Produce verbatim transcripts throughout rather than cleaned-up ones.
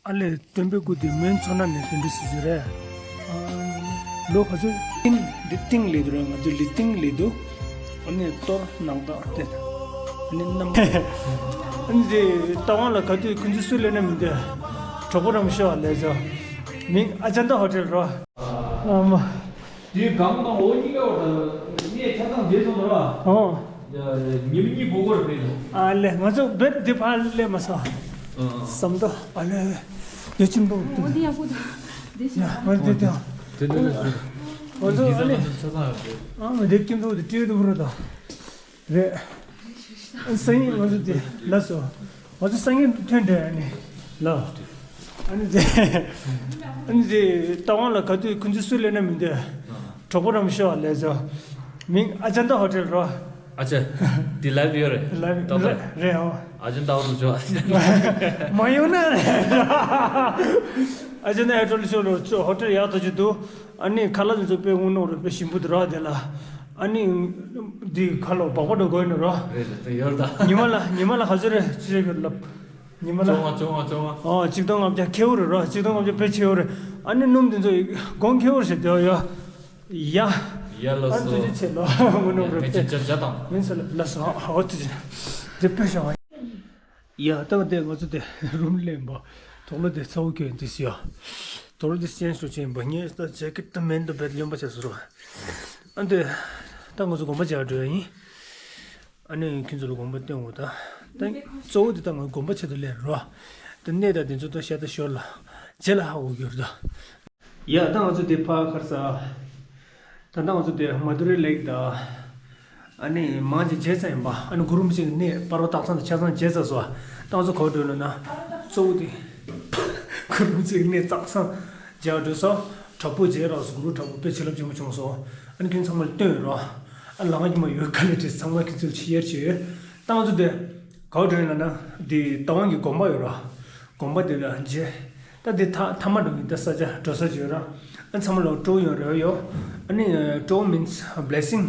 ཨ་ལས། སྟོན་པའི་སྐུ་དེ་མོན་མཚོ་སྣ་ནས་དེ་འདྲ་ཟེར་གྱི་རེད། ཨ། ལོ་ག་ཚོད། ཏིང་། འདི་ཏིང་ལི་དུ་རེད། ང་ཚོ་ལི་ཏིང་ལི་དུ། ཨ་ནི་གཏོར་ནང་དག་དེ། ཨ་ནི་གནམ། ཨ་ནི་དེ་རྟ་དབང་ལ་ག་དུས་ཁོ་ཚོས་སུ་ལེན་ན་མི་འདོད། གྲོགས་པོ་རང་ཤོག་ལས་ཚོ། མིང་ཨ་ཅན་ད་ཧོ་ཊེལ་རོ། ཨ་མ། དེ་གང་དང་འོ་གཉིས་ཀ་བར་དུ་གནས་ཆ་ཚང་བསྡད་སོང་ན་ར། ཨོ། ཉི་མ་གཉིས་འགོར་འགོར་རེད་འདུག་ཨ་ལས། ང་ཚོ་བེད་འདི་ཕར་སླེབས་མ་སོང་། ཨ། ཟམ་ཏོ། ཨ་ལས། འདི་ཁྱིམ་པོ། འོ་འདི་ཡག་པོ་འདུག་འདི་ཡ། ཞིག་ང་འདི་དང་། དེ་འདི་ལ་ཞུ། ང་ཚོ། ཨ་ལས། ཆ་ཚང་ཡོད་རེད། ཨ་མ། འདི་ཁྱིམ་པོ་འདི་སྤྲེལ་དུ་བུ་ར་དང་། རེད། སང་ཉིན་ང་ཚོ་དེ་ལ་སོ། ང་ཚོ་སང་ཉིན་ཐོན་འདྲ་ནི་ལ། ཨ་ནི་དེ། ཨ་ནི་དེ་རྟ་དབང་ལ་ག་དུས་ཁོ་ཚོས་སུ་ལེན་ན་མི་འདོད། གྲོགས་པོ་རང་ཤོག་ལས་ཚོ། མིང་ཨ་ཅན་ད་ཧོ་ཊེལ་རོ། ཨ་ཅེ། དེ་ལའིབ་ཡོད་རེད། ལའིབ། ཏོག་ཏོག་རེད། ཨོ། ཨ་ཅན་ད་ཧོ་ཊེལ་ཤོག་མ་ཡོང་ན་རེད། ཨ་ཅན་ད་ཧོ་ཊེལ་ཤོག་ལ་ཧོ་ཊེལ་ཡག་ཐག་ཆོད་འདུག་ཨ་ནི་ཁ་ལག་འདི་ཚོ་དཔེ་དངོས་གནས་རེད། དཔེ་ཞིམ་པོ་འདུག་ར། དེ་ལ་ཨ་ནི་འདི་ཁ་ལོ་སྦག་སྦག་འགྲོ་དགོས་ནི་ར། རེད་རེད། དེ་ཡོད་ད། ཉི་མ་ལ་ཉི་མ་ལ་ག་ཚོད་རེད། ཅི་རེད་ལབ། ཉི་མ་ལ་བཅོ་ལྔ། བཅོ་ལྔ། བཅོ་ལྔ། ཨོ། གཅིག་སྟོང་ལྔ་བརྒྱ་ཁེ་བོ་རེད་ར། གཅིག་སྟོང་ལྔ་བརྒྱ་དཔེ་ཆེ་བོ་རེད། ཨ་ནི་སྣུམ་འདི་ཚོ་གོང་ཁེ་བོ་རེད་ཟེར་དེ་ཡོད། ཡ། ཡ་ལ་སོ། ཨ་ཙི་ཅི་ཆེ་ལོ་དངོས་གནས་རེད། དཔེ་ཆེ་ཇ་དང་། མིན་ས་ལ་ལ་སོ། ཨོ་ཙི་ཅི། དེ་དཔེ་ཤོག་ཡ། ད་དེ་ང་ཚོ་དེ་རུམ་ལེན་པ། དོག་ལོ་དེ་ཚ་བོ་ཁྱོད་འདི་སི་ཡ། དོག་ལོ་དེ་སི་ཅན་སུ་ཅན་པ། ངས་ད་ཇེ་ཀེ་ཊི་ད་མེན་དུ་བེད་ལོན་པ་བྱས་སོ་རོ། ཨ་འདི། ད་ང་ཚོ་དགོན་པ་མཇལ་འགྲོ་ཡ་ཡིན། ཨ་ནི་ཁྱོད་ཚོ་ལ་དགོན་པ་སྟོན་འོ་ད། ད་གཙོ་བོ་དེ་ད་ང་དགོན་པ་ཆེད་དུ་སླེབས་རོ། ད་གནས་ད་དེ་ཚོ་ད་ཤ་ད་ཤོར་ལ། རྗེས་ལ་ཧ་གོ་གྱུར་ད། ཡ། ད་ང་ཚོ་དེ་ཕ་ཁར་ས། ད་ལྟ་ང་ཚོ་དེ་མ་དུ་རི་ལེག་དང་། ཨ་ནི་མང་ཆེ་མཇལ་ཚར་ཡིན་པ། ཨ་ནི་གུ་རུ་རིན་པོ་ཆེ་གི་གནས་སྤར་བ་སྟག་ཚང་དང་ཆ་ཚང་མཇལ་ཚར་སོང་། ད་ང་ཚོ་ག་པར་འགྲོ་ཡིན་ན། གཙོ་བོ་དེ། གུ་རུ་རིན་པོ་ཆེ་གི་གནས་སྟག་ཚང་མཇལ་བ་འགྲོ་སོང་། དྲག་པོ་མཇལ་རོགས་སོང་། གུ་རུ་དྲག་པོ་དཔེ་བྱིན་རླབས་ཆེན་པོ་བྱུང་སོང་། ཨ་ནི་ཁྱོད་ཚང་མ་ལ་སྟོན་རོགས། ཨ་ནི་ལམ་ཁ་ཉི་མ་ཡོད་ག་ལེ་བྲིས། ཚང་མ་ཁྱོད་ཚོ་ལ་ཕྱི་ཡར་བྱས་ཡོད། ད་ང་ཚོ་དེ་ག་པར་འགྲོ་ཡིན་ན། དེ་རྟ་དབང་གི་དགོན་པ་ཡོད་རོགས། དགོན་པ་དེ་ལ་མཇལ། ད་འདི་ཐ་ཐ་མ་འགྲོ་གི། ད་ས་ཆ་འགྲོ་ས་ཅིག་ཡོད་ར། ཨ་ཚང་མ་ལ་སྤྲོ་ཡོང་རེ་བ་ཡོད། ཨ་ནི་སྤྲོ་མིན་སི་བྷི་ལེ་སིང་།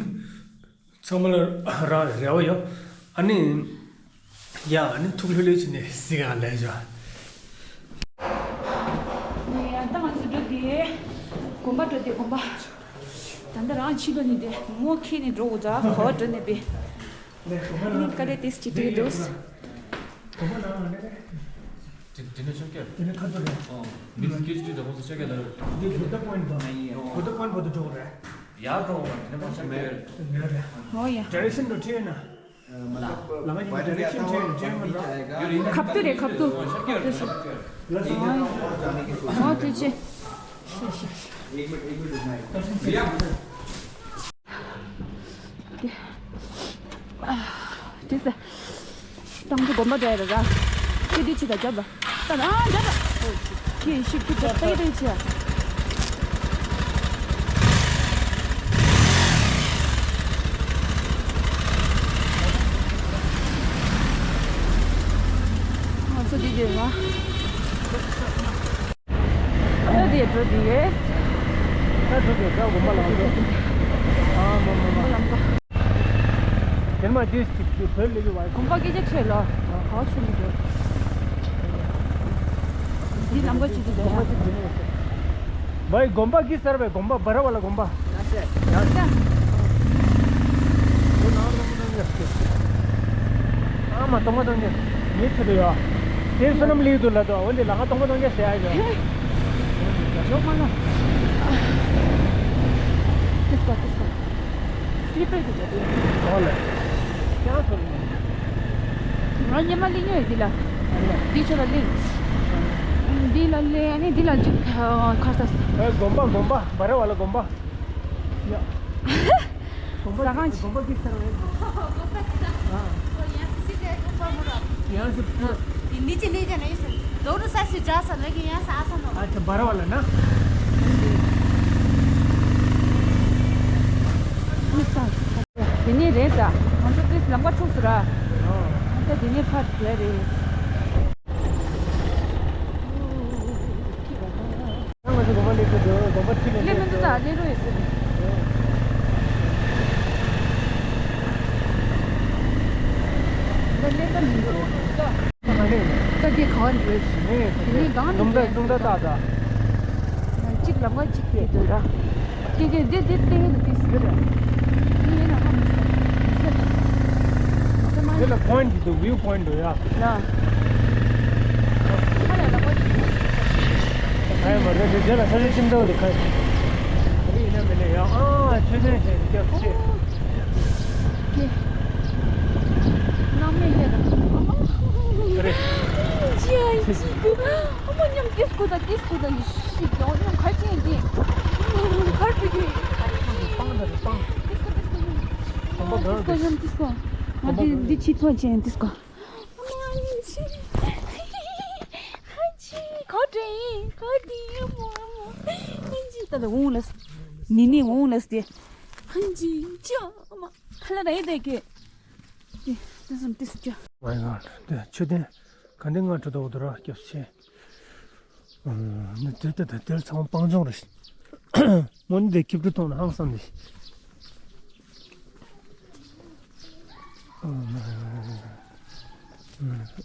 ཚང་མ་ལ་ར་རེ་བ་ཡོད། ཨ་ནི་ཡ། ཨ་ནི་ཐུགས་ལྷོད་ལྷོད་བྱས་ནས་གཟིགས་ཨ་ལས་བྱ། ནས་ཡང་ད་ང་ཚོ་འགྲོ་དེ། དགོན་པ་འགྲོ་དེ། དགོན་པ། ད་ལྟ་རང་ཕྱི་ལོགས་ནས་དེ་ངོ་ཁྱེར་ནས་འགྲོ་དགོས། ད་ག་པར་འགྲོ་ནས་པས། ནི་ཀ་རེ་ཏིས་ཅི་ཏི་དུས། དེ་དེ་ནས་ཤོག་གེ། དེ་ནས་ཁ་ཐོར་རེད། ཨོ། མི་སི་ཀེ་ཅི་ཏི་དང་ཁོང་ཚོ་ཤོག་གེ་ལ། དེ་བུདྡྷ་པོ་ཡིན་པ། བུདྡྷ་པོ་ཡིན་པ་དུ་འགྲོ་རེད། ཡར་འགྲོ་བ་དེ་ནས་ཁོང་ཤོག་གེ། ངེས་རེད། ཨོ་ཡ། ཌི་རེག་ཤན་དུ་ཁྲིད་ན། ལ་ང་ཡིན་ཌི་རེག་ཤན་ཁྲིད་ན་ཁྲིད་མི་འགྲོ། ཁབ་ཏུ་རེད། ཁབ་ཏུ། ཁབ་ཏུ་ཤོག་གེ། ལ་ས་ང་ཡིན། ཨོ་དུ་ཅི། དེ་ས། ཏང་དུ་དགོན་པ་འདྲ་ཡ་ར་ར། ཁྱེད་དེ་ཆི་ད་རྒྱབ་ལ། ད་ན་རྒྱབ་ལ། ཁྱེད་ཤིག་ཁྱེད་ད་ཏེ་ཏེ་ཆི། ང་ཚོ་འདི་འདིར་ལ། ད་དེ་འགྲོ་དེ་ཡོད། ད་འགྲོ་དེ་ད་དགོན་པ་ལ་འགྲོ། ཨ་མ་མ་མ། དགོན་པ་ལ་འགྲོ། དེར་མ་དེ་ཅིག་དེ་བོད་ལས་ཡོད་བ། དགོན་པ་སྐད་ཆ་ཆེ་ལ་ག་ཆུ་མི་འགྲོ། འདི་ལམ་ཁ་ཅི་དེ་འགྲོ་ཡ། བའི་དགོན་པ་གི་སར་བའི་དགོན་པ་བ་ར་བ་ལ་དགོན་པ། ཡ་ཤེ། ཡ་ཤེ། ཨ་མ་སྟོང་པ་སྟོང་རྒྱ། ངའི་ཆེད་དུ་ཡོད། དེ་བསོད་ནམས་ལེགས་འདུག་ལབ་འདུག་འོན་ཏེ་ལ་ང་སྟོང་པ་སྟོང་རྒྱ་ཟེར་ཡ་ཡོད། ཇོག་མ་ལ། ཏིས་པ་ཏིས་པ། སི་ལི་པར་དེ་རེད། ཨོ་ལེ། ཡང་སོང་། ང་ཉི་མ་ལི་ཉོས་འདི་ལ། འདི་ཆོ་ལ་ལིང་། འདི་ལ་ལེ་ཨ་ནི་འདི་ལ་ཅིག་ཁར་ས། ཨེ་དགོན་པ་དགོན་པ་བ་ར་བ་ལ་དགོན་པ། ཡ། ཟ་ཁང་ཆེ། དགོན་པ་གི་སར་བས། ཡང་སི་སི་ཏེ་དགོན་པ་མོ་ར། ཡང་སི་སི། དེ་ནི་ཅི་ནི་ཅི་ནི་སི། དོ་རུ་ས་སི་ཇ་ས་ནི་གི་ཡང་ས་ཨ་ས་ནོ། ཨ་ཅེ་བ་ར་བ་ལ་ན། དེ་ནི་རེད་ས། ང་ཚོ་ཏིས་ལམ་ཁ་འཁྲུགས་སོང་ར། ཨོ། ད་དེ་ནི་ཕར་བྲོས་རེད། ང་ཚོ་དགོན་པ་སླེབས་ཚར་འདུག་དགོན་པ་ཁྲིད་ནས་སླེབས་མི་འདུག་ད་སླེབས་རོགས་ཡོད་ཟེར། ད་སླེབས་ཀ་མི་འདུག་ད་སླེབས། ད་ དེ་ག་བ་རེད། དེ་ནས་གང་ནས་ལུང་བསྟན་ལུང་བསྟན་བཏགས་དང་། གཅིག་ལམ་ཁ་གཅིག་དེ་འདོད་ར། ཀྱེ་ཀྱེ་འདི་འདི་སྟེང་དུ་ཏིས། འདི་རེད། འདི་ཡིན་ན་ཧ་མི་སོ། མི་སོ་མ་འདི་ལ་པོ་ཡིན་ཊི་འདུག view point འདུག་ཡ། ལ། ཧ་ལས་ལ་པོ་ཡིན། ཨ་ཡ་མ་རེད་དེ་དེ་ལ་ས་ཆ་ཁྱིམ་ཐོག་དེ་ཁ། རེད་ཡིན་ན་མིན་ན་ཡ་ཨ་མཆོད་རྟེན་ཞིག་སྐྱབས་ཆེ། ཀྱེ། ནང་མི་ལྷས་ར། རེད། ཅི་ཨ་ཅི་དུ། ཨ་མ་མཉམ་ཏིས་ཀོ་ད་ཏིས་ཀོ་ད་ཡི་ཤི་ཀྱང་མཉམ་ཁ་ཅན་དེ། ཁར་ཏི་གི། སྤང་ད་རེད་སྤང་། ཏིས་ཀོ་ཏིས་ཀོ་མཉམ། སྤང་ད་ཏིས་ཀོ་མཉམ་ཏིས་ཀོ། ང་འདི་འདི་ཆི་ཐོ་ཅན་ཏིས་ཀོ། ཨ་མ་ཨ་ཅི། ཨ་ཅི་ཁ་ཏི་ཁ་ཏི་ཨ་མ་ཨ་མ། ཨ་ཅི་ད་ད་འོང་ལས། ནི་ནི་འོང་ལས་དེ། ཨ་ཅི་ཅི་ཨ་མ། ཧ་ལ་རེད་དེ་ཀྱེ། དེ་དེ་སམ་དེ་སུ་ཅ། མའི་གོཌ། དེ་མཆོད་རྟེན་ག་འདྲ་ང་འགྲོ་འདུག་ར་སྐྱབས་ཆེ། ཨ་ནི་དེ་དེ་དེ་དེར་ཚང་མ་སྤང་ལྗོངས་རེད། མོ་ནི་དེ་ཁྱིབ་ཏུ་གཏོང་ན་ཧང་སང་ནི།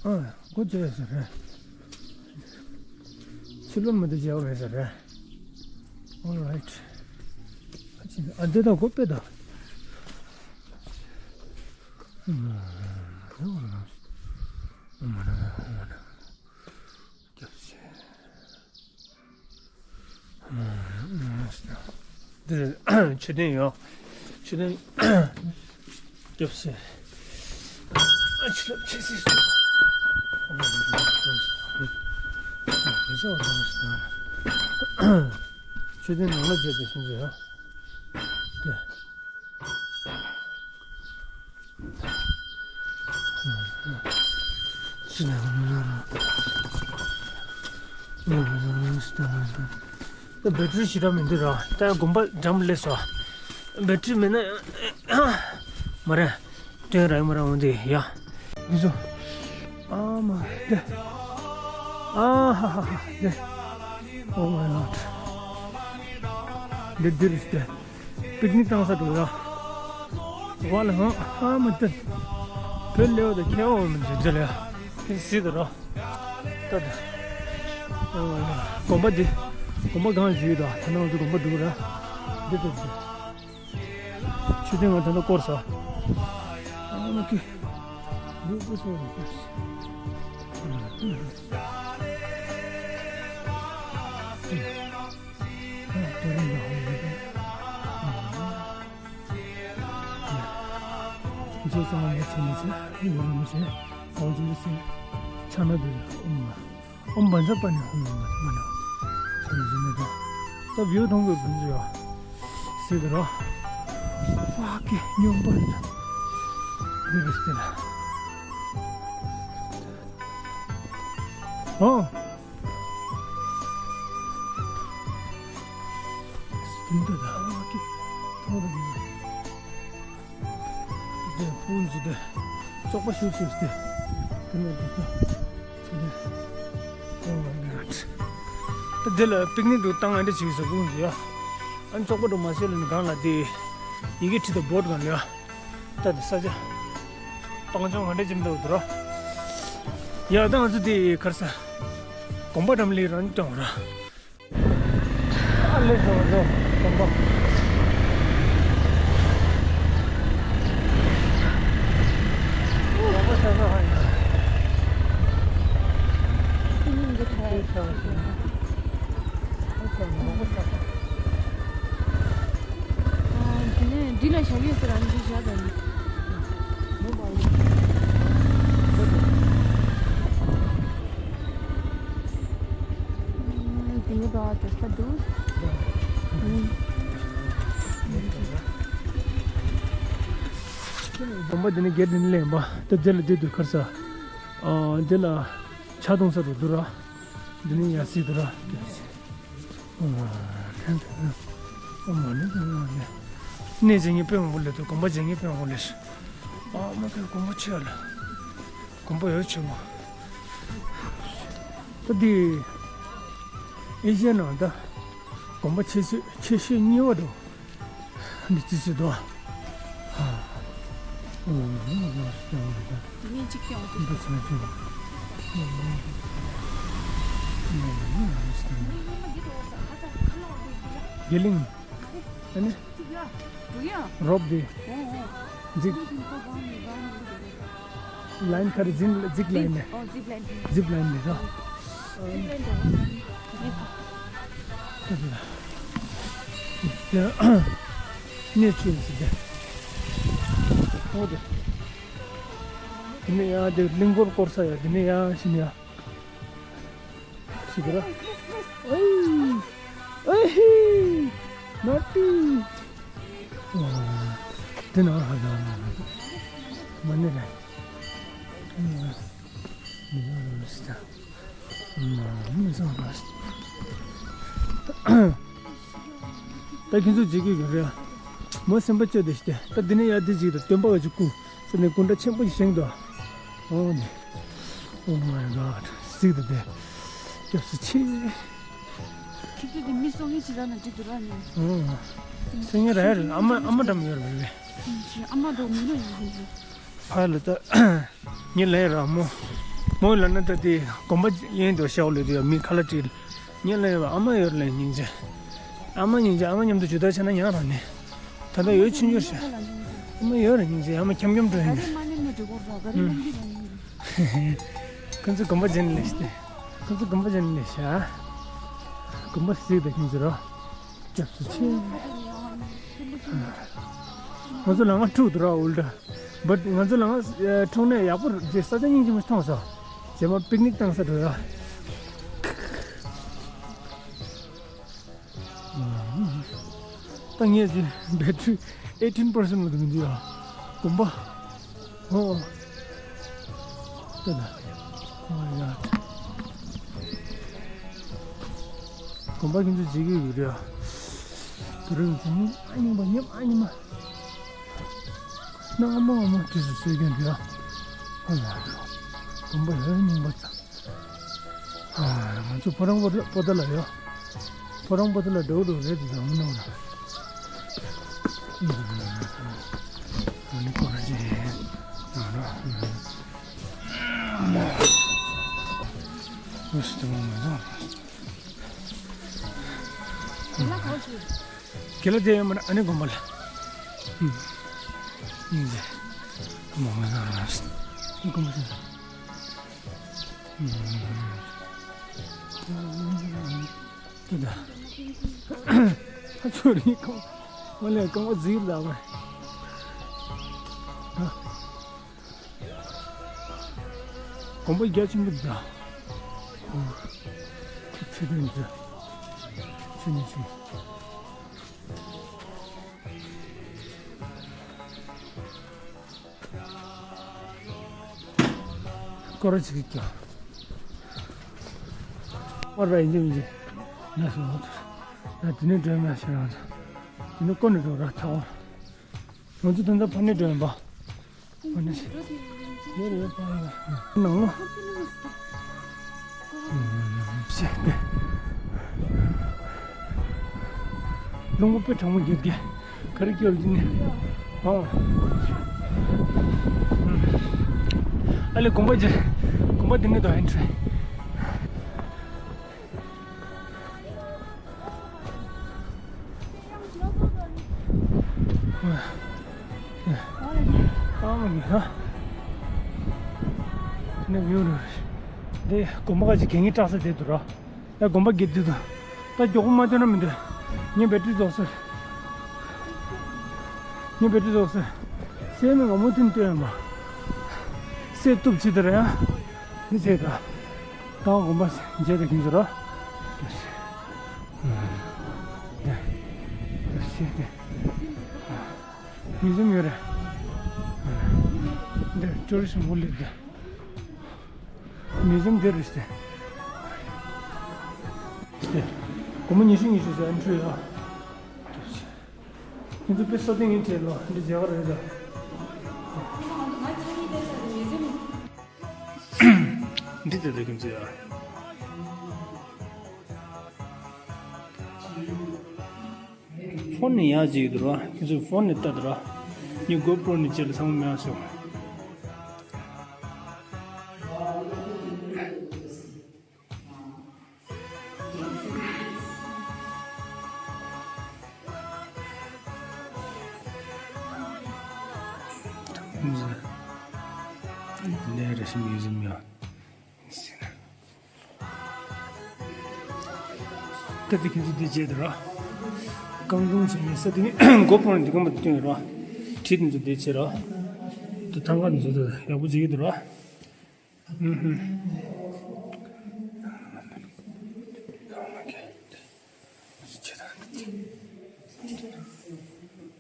ཨ་སྒོ་རྒྱག་ཡོད་ས་རེད། ཕྱི་ལོགས་མི་འདུག་རྒྱག་ཡོད་ས་རེད། All right. ཨ་འདི་དང་སྒོ་དཔེ་དང་། སྐྱབས་ཆེ། འདིར་མཆོད་རྟེན་ཡོད། མཆོད་རྟེན་སྐྱབས་ཆེ། ཨ་ཕྱི་ལོགས་ཕྱི་སྲིད་སོང་། མཆོད་རྟེན་ནང་ལ་བྱས་པའི་ཤིང་ཚོ་ཡོད། དེ། ད་བེ་ཊི་རི་ཞེ་དྲག་མི་འདུག་ར། ད་དགོན་པ་འགྲམ་སླེབས་སོང་། བེ་ཊི་རི་མེད་ན་མ་རེད། སྟོན་ར་ཡོད་མ་ར་འོང་དེ་ཡ། འདི་ཚོ། ཨ་མ་དེ། ཨ་ཧ་ཧ་ཧ་དེ། Oh my God. འདི་འདིར་སྟེ། པིག་ནིག་བཏང་ས་འགྲོ་ཡ། ཝ་ལ་ཧང་ཧ་མ་ཏི། བོད་ལེའོ་དང་ཁྱེད་འོང་མི་འཇིགས་ལ་ཡ། ཁྱེད་སྲིད་དུ་རོ། ད་ད། དགོན་པ་འདི། དགོན་པ་གང་ཞིག་ཡོད་ད་ད་ནང་ཚོ་དགོན་པ་འདུག་ར། འདི་ད་འདི། ཆུ་ཐེངས་ང་ད་ལྟ་སྐོར་ས། ཨ་མ་ཀི། ཡོད་པ་སོ་ར་ཀི། ཨ་ད་རུང་ད་ཧོ་མི་ད། ཨ་མ། ཇེ་སང་མ་ཆེ་མ་ཆེ་ཡོད་མ་ཆེ་ཨོ་ཇེ་སེ་ཆ་ན་དུ་ཨུམ་མ་ཨོམ་བན་ཛ་པ་ནི་ཧོ་མ་མ་ན་ཆ་ན་ཇི་ནི་ད་ད་བིའུ་མཐོང་གི་གུན་ཟེར་བ་སེ་དུ་རོ་ཧ་ཀེ་ཉོམ་པ་ནི་ད་འདི་རུ་སྟེ་ལ་ཨོ། དེ་འདྲ་ད་ཨ་ཀི་ཐོག་རེ་དེ་ཕུན་སུམ་ཚོགས་པ་ཤུགས་ཤུགས་ཏེ་དེ་ནས་འདུག་ད་དེ་ལ་པིག་ནིག་འདུག་བཏང་ཨ་འདྲ་བྱེད་ས་ཕུན་སུམ་ཡ། ཨ་ཚོགས་པ་འདུག་མ་ཤེས་ལ་ནི་གང་ལ་དེ་ཡི་གེ་ཁྲིད་དུ་བོད་གང་ལ་ཡ། ད་དེ་ས་ཆ་སྤང་ལྗོངས་ང་འདྲ་ཅིག་འདུག་དུ་ར། ཡ་ད་ང་ཚོ་དེ་གར་ས་དགོན་པ་འགྲམ་ལས་རང་སྐྱོང་ར། ཨ་ལེ་ཟོ་ཟོ་དགོན་པ། དགོན་པ་ས་ས་ཧ་ཡ། དེ་ནས་འདི་ལ་བཞག་ཡོད་ཟེར་ཨ་འདི་བཞག་དང་། འདི་ནི་བ་དེ་ས་འདུག་དགོན་པ་འདི་ནི་སྒེར་འདི་ནི་ལེན་པ་དེ་འདི་ལ་འདི་འདུག་ཁར་ས། ཨ་འདི་ལ་ཆ་གཏོང་ས་རུ་འདུག་ར། འདི་ནི་ཡ་སི་འདུག་ར། ཨ་མ་ནི་འདི་ནི་གནས་བྱེད་ངེས་དཔོན་འོང་ལེ་དུ་དགོན་པ་བྱེད་ངེས་དཔོན་འོང་ལེ། ཨ་མ་དེ་དགོན་པ་ཆེ་ལ། དགོན་པ་ཡོད་ཆེན་པོ། ད་འདི་ཨེ་ཤི་ཡའི་ནང་ད་དགོན་པ་ཆེ་ཤོས་ཆེ་ཤོས་གཉིས་པ་འདུག་འདི་ཅི་ཞིག་འདུག་ཨ། ཨ། ཨ། ཨ། ཨ། ཨ། ཨ། ཨ། ཨ། ཨ། དགེ་གླིང་། ཨ་ནི། རོབ་དེ། འཛེག་ལ་ཡིན་ག་རེ། འཛིན་འཛེག་ལ་ཡིན་ནས། ཨོ་ཛིབ་ལ་ཡིན། ཛིབ་ལ་ཡིན་ནས་ར། ཛིབ་ལ་ཡིན་དེ། གནས་ཆུ་ཡིན་ཟེར་དེ། ཨོ་དེ། དེ་ནས་ཡང་དེ་གླིང་སྐོར་སྐོར་ས་ཡ། དེ་ནས་ཡང་ཕྱིན་ཡ། ཤི་གི་ར། ཨེ། ཨེ་ཧི། ནོ་ཊི། དེ་ན་ཧ་ད། མ་ནི་རེད། མི་ཡོང་རུང་སི་ད། མ་མི་སོང་ར། ད་ཁྱེད་ཚོ་བརྗེད་ཀྱི་ཡོད་རེད། མོ་སེམས་པ་སྐྱོ་བསྡད་ཤི་སྟེ། ད་འདི་ནས་ཡར་འདི་ཅིག་དང་སྟོན་པ་ག་ཅིག་སྐུ། ཟེར་ནས་སྐུ་འདྲ་ཆེན་པོ་ཞིག་བཞེངས་འདུག་འོ་ནི། Oh my God. གཟིགས་དང་དེ། སྐྱབས་སུ་མཆི། ཁྱེད་ཚོ་དེ་མི་སྲོག་ངན་ཅིག་རག་ན་འགྲིག་འདུག་ར་ནི། ཨོ། སེམས་ཅན་ར་ཡ་རེད། ཨ་མ་ཨ་མ་འདྲ་མི་ཡོད་རེད་པས། ཨ་མ་འདྲ་མི་ལོ་ཡིན་ཟིན་ཟིན། ཕ་ལ་ད། ཉི་ལས་ར་མོ། མོ་ལ་ན་ད་དེ་དགོན་པ་ཡན་དུ་ཤའོ་ལུ་དུ་ཡ་མི་ཁ་ལ་ཅིག་ཉི་ལས་ར་ཨ་མ་ཡོད་ལས་སྙིང་རྗེ། ཨ་མ་སྙིང་རྗེ། ཨ་མ་མཉམ་དུ་ཇུ་ད་ཆ་ན་ཡང་ར་ནི། ད་ལྟ་ཡོད་ཆུང་ཆུང་ཤ། ཨ་མ་ཡོད་ར་སྙིང་རྗེ། ཨ་མ་འཁྱམ་འཁྱམ་འགྲོ་ཡིན། ཁོང་ཚོ་དགོན་པ་ཅན་ལས་ཤ། དགོན་པ་གཟིགས་དང་ཁྱིམ་ཚེ་རོ། སྐྱབས་སུ་མཆི། ང་ཚོ་ལ་ང་ཕྲུག་ཏུ་ར་འུལ་ད། བཊ་ང་ཚོ་ལ་ང་ཕྲུག་ནས་ཡག་པོ་རེད། ས་ཆ་སྙིང་རྗེ་མོ་མཐོང་སོང་། རྗེས་མ་པིག་ནིག་བཏང་ས་འགྲོ་ཡ། ད་ངས་ཅི་བེ་ཊི་རི་ཨེ་ཊིན་པར་སེན་ཊི་ལ་འདུག་འདི་ཡ། དགོན་པ། ཨོ། ད་ད། ཨོ་ཡ། དགོན་པ་ཁྱེད་ཚོ་མཇལ་གྱི་ཡོད་རེད་ཡ། དེ་རིང་ཚེ་ཉིན་ཨ་ཉི་མ་ཉིན་ཨ་ཉི་མ། ནང་མོ་མོ་དུས་སུ་སྲོལ་རྒྱུན་འདི་ཡ། ཨོ་མ་ཡ། དགོན་པ་ཡ་རྙིང་པ་ཙམ། ང་ཚོ་ཕོ་བྲང་པོ་ཏ་ལ་ཡོད། ཕོ་བྲང་པོ་ཏ་ལ་འགྲོ་འགྲོ་རེད་དེ་ཟང་མི་ནང་ལ། ཨ་ནི་ཁོ་ར་ཅི་རེད། ཨུ་སི་ཏི་མོ་མི་ཚང་། དེ་ལ་གོ་ཞིག་དེ་ལ་དེ་ཡོད་མ་རེད། ཨ་ནི་དགོན་པ་ལ། ཨུ། ཨིན་ཇི། མོ་མི་ཚང་ལ། དགོན་པ་ཞིག་ད་ད། ཧ་ཆོ་རི་ཁོང་། ང་ལས་རྐང་པ་ཟིག་ལ་བ། ད། དགོན་པ་རྒྱ་ཆེན་པོ་འདུག་ཨོ། ཁྱི་ཚེ་དོན་འདི། ཆེ་ནས་ཆེ། སྐོར་ཅིག་གི་ཀྱང་། སྐོར་ར་ཡིན་གྱི་མིན་གྱི། ན་སོང་ང་ཚོ། ན་དེ་ནས་སྒྲོལ་མ་ཞེས་རང་ཚོ། དེ་ནས་སྐོར་ནས་འགྲོ་ར་ཐག་འོང་། ང་ཚོ་དོན་དག་ཕ་ནས་སྒྲོལ་མ། ཕ་ནས་ཞེས། ཡོད་རེད་པ། ནང་ལོ། ཞེས་ཏེ། རླུང་བུ་དཔེ་གྲང་མོ་རྒྱག་གི། ག་རེ་སྐྱོར་གྱི་ནི། ཨོ། ཨ་ལེ་དགོན་པ་ཅི། དགོན་པ་འདི་ནས་དོ་ཨེན་ཊི་རི། ཨ་མ་གི་ཧ། དེ་ནས་ཡོད་རེད། འདི་དགོན་པ་ག་ཅིག་གད་སྙིགས་བཀྲག་ས་དེ་འདུག་ར། ད་དགོན་པ་དགེ་འདུན་དང་། ད་མགྱོགས་པོ་མ་ཐོན་ན་མི་འདོད། ངའི་བེ་ཊི་རི་རྫོགས་སོང་། ངའི་བེ་ཊི་རི་རྫོགས་སོང་། སེ་མི་ང་མོ་ཐུན་སྟོན་པ། སེ་གཏུབ་ཅི་དེ་རེད་ཡ། འདི་བྱས་ད། ད་དགོན་པ་མཇལ་ད་ཁྱིམ་ཚོ་ར། མི་ཟུམ་ཡོད་རེད། འདི་ཊུ་རི་སི་མུ་ལིག་འདི། མི་ཟུམ་འདི་རེད་ཟེར། ཟེར། སྒོར་མོ་ཉི་ཤུ་ཉི་ཤུ་ཟེར་ཨེན་ཊི་རི་ཡོད། ཁྱེད་ཚོ་དཔེ་ས་སྟེང་ཡིན་བྲེལ་ལོ་འདི་མཇལ་ག་རེད་ད། འདི་ལྟ་ལྟ་ཁྱེད་ཚོ་ཡ། ཕོན་ནས་ཡག་ཅིག་འདུག་ར། ཁྱེད་ཚོས་ཕོན་ནས་ལྟ་འདུག་ར། ངས་གོ་པྲོ་ནས་བྱས་ལ་ཚང་མ་མེད་སོང་། ལས་རེ་ཞིག་ཡོད་ཟིན་ཡ། ད་དེ་ཁྱེད་ཚོ་འདི་བྱས་དུ་ར། རྐང་དྲུང་བྱས་ནས་ས་དེ་ནི་མགོ་སྤུ་ནས་འདི་གོང་མ་བཏོན་ཡོད་ར། གྲི་དེ་ཚོ་འདི་བྱས་ར། ད་ཐང་ག་འདི་ཚོ་ད་ཡག་པོ་བྱེད་ཀྱི་འདུག་ར། ཨུ་ཧུ།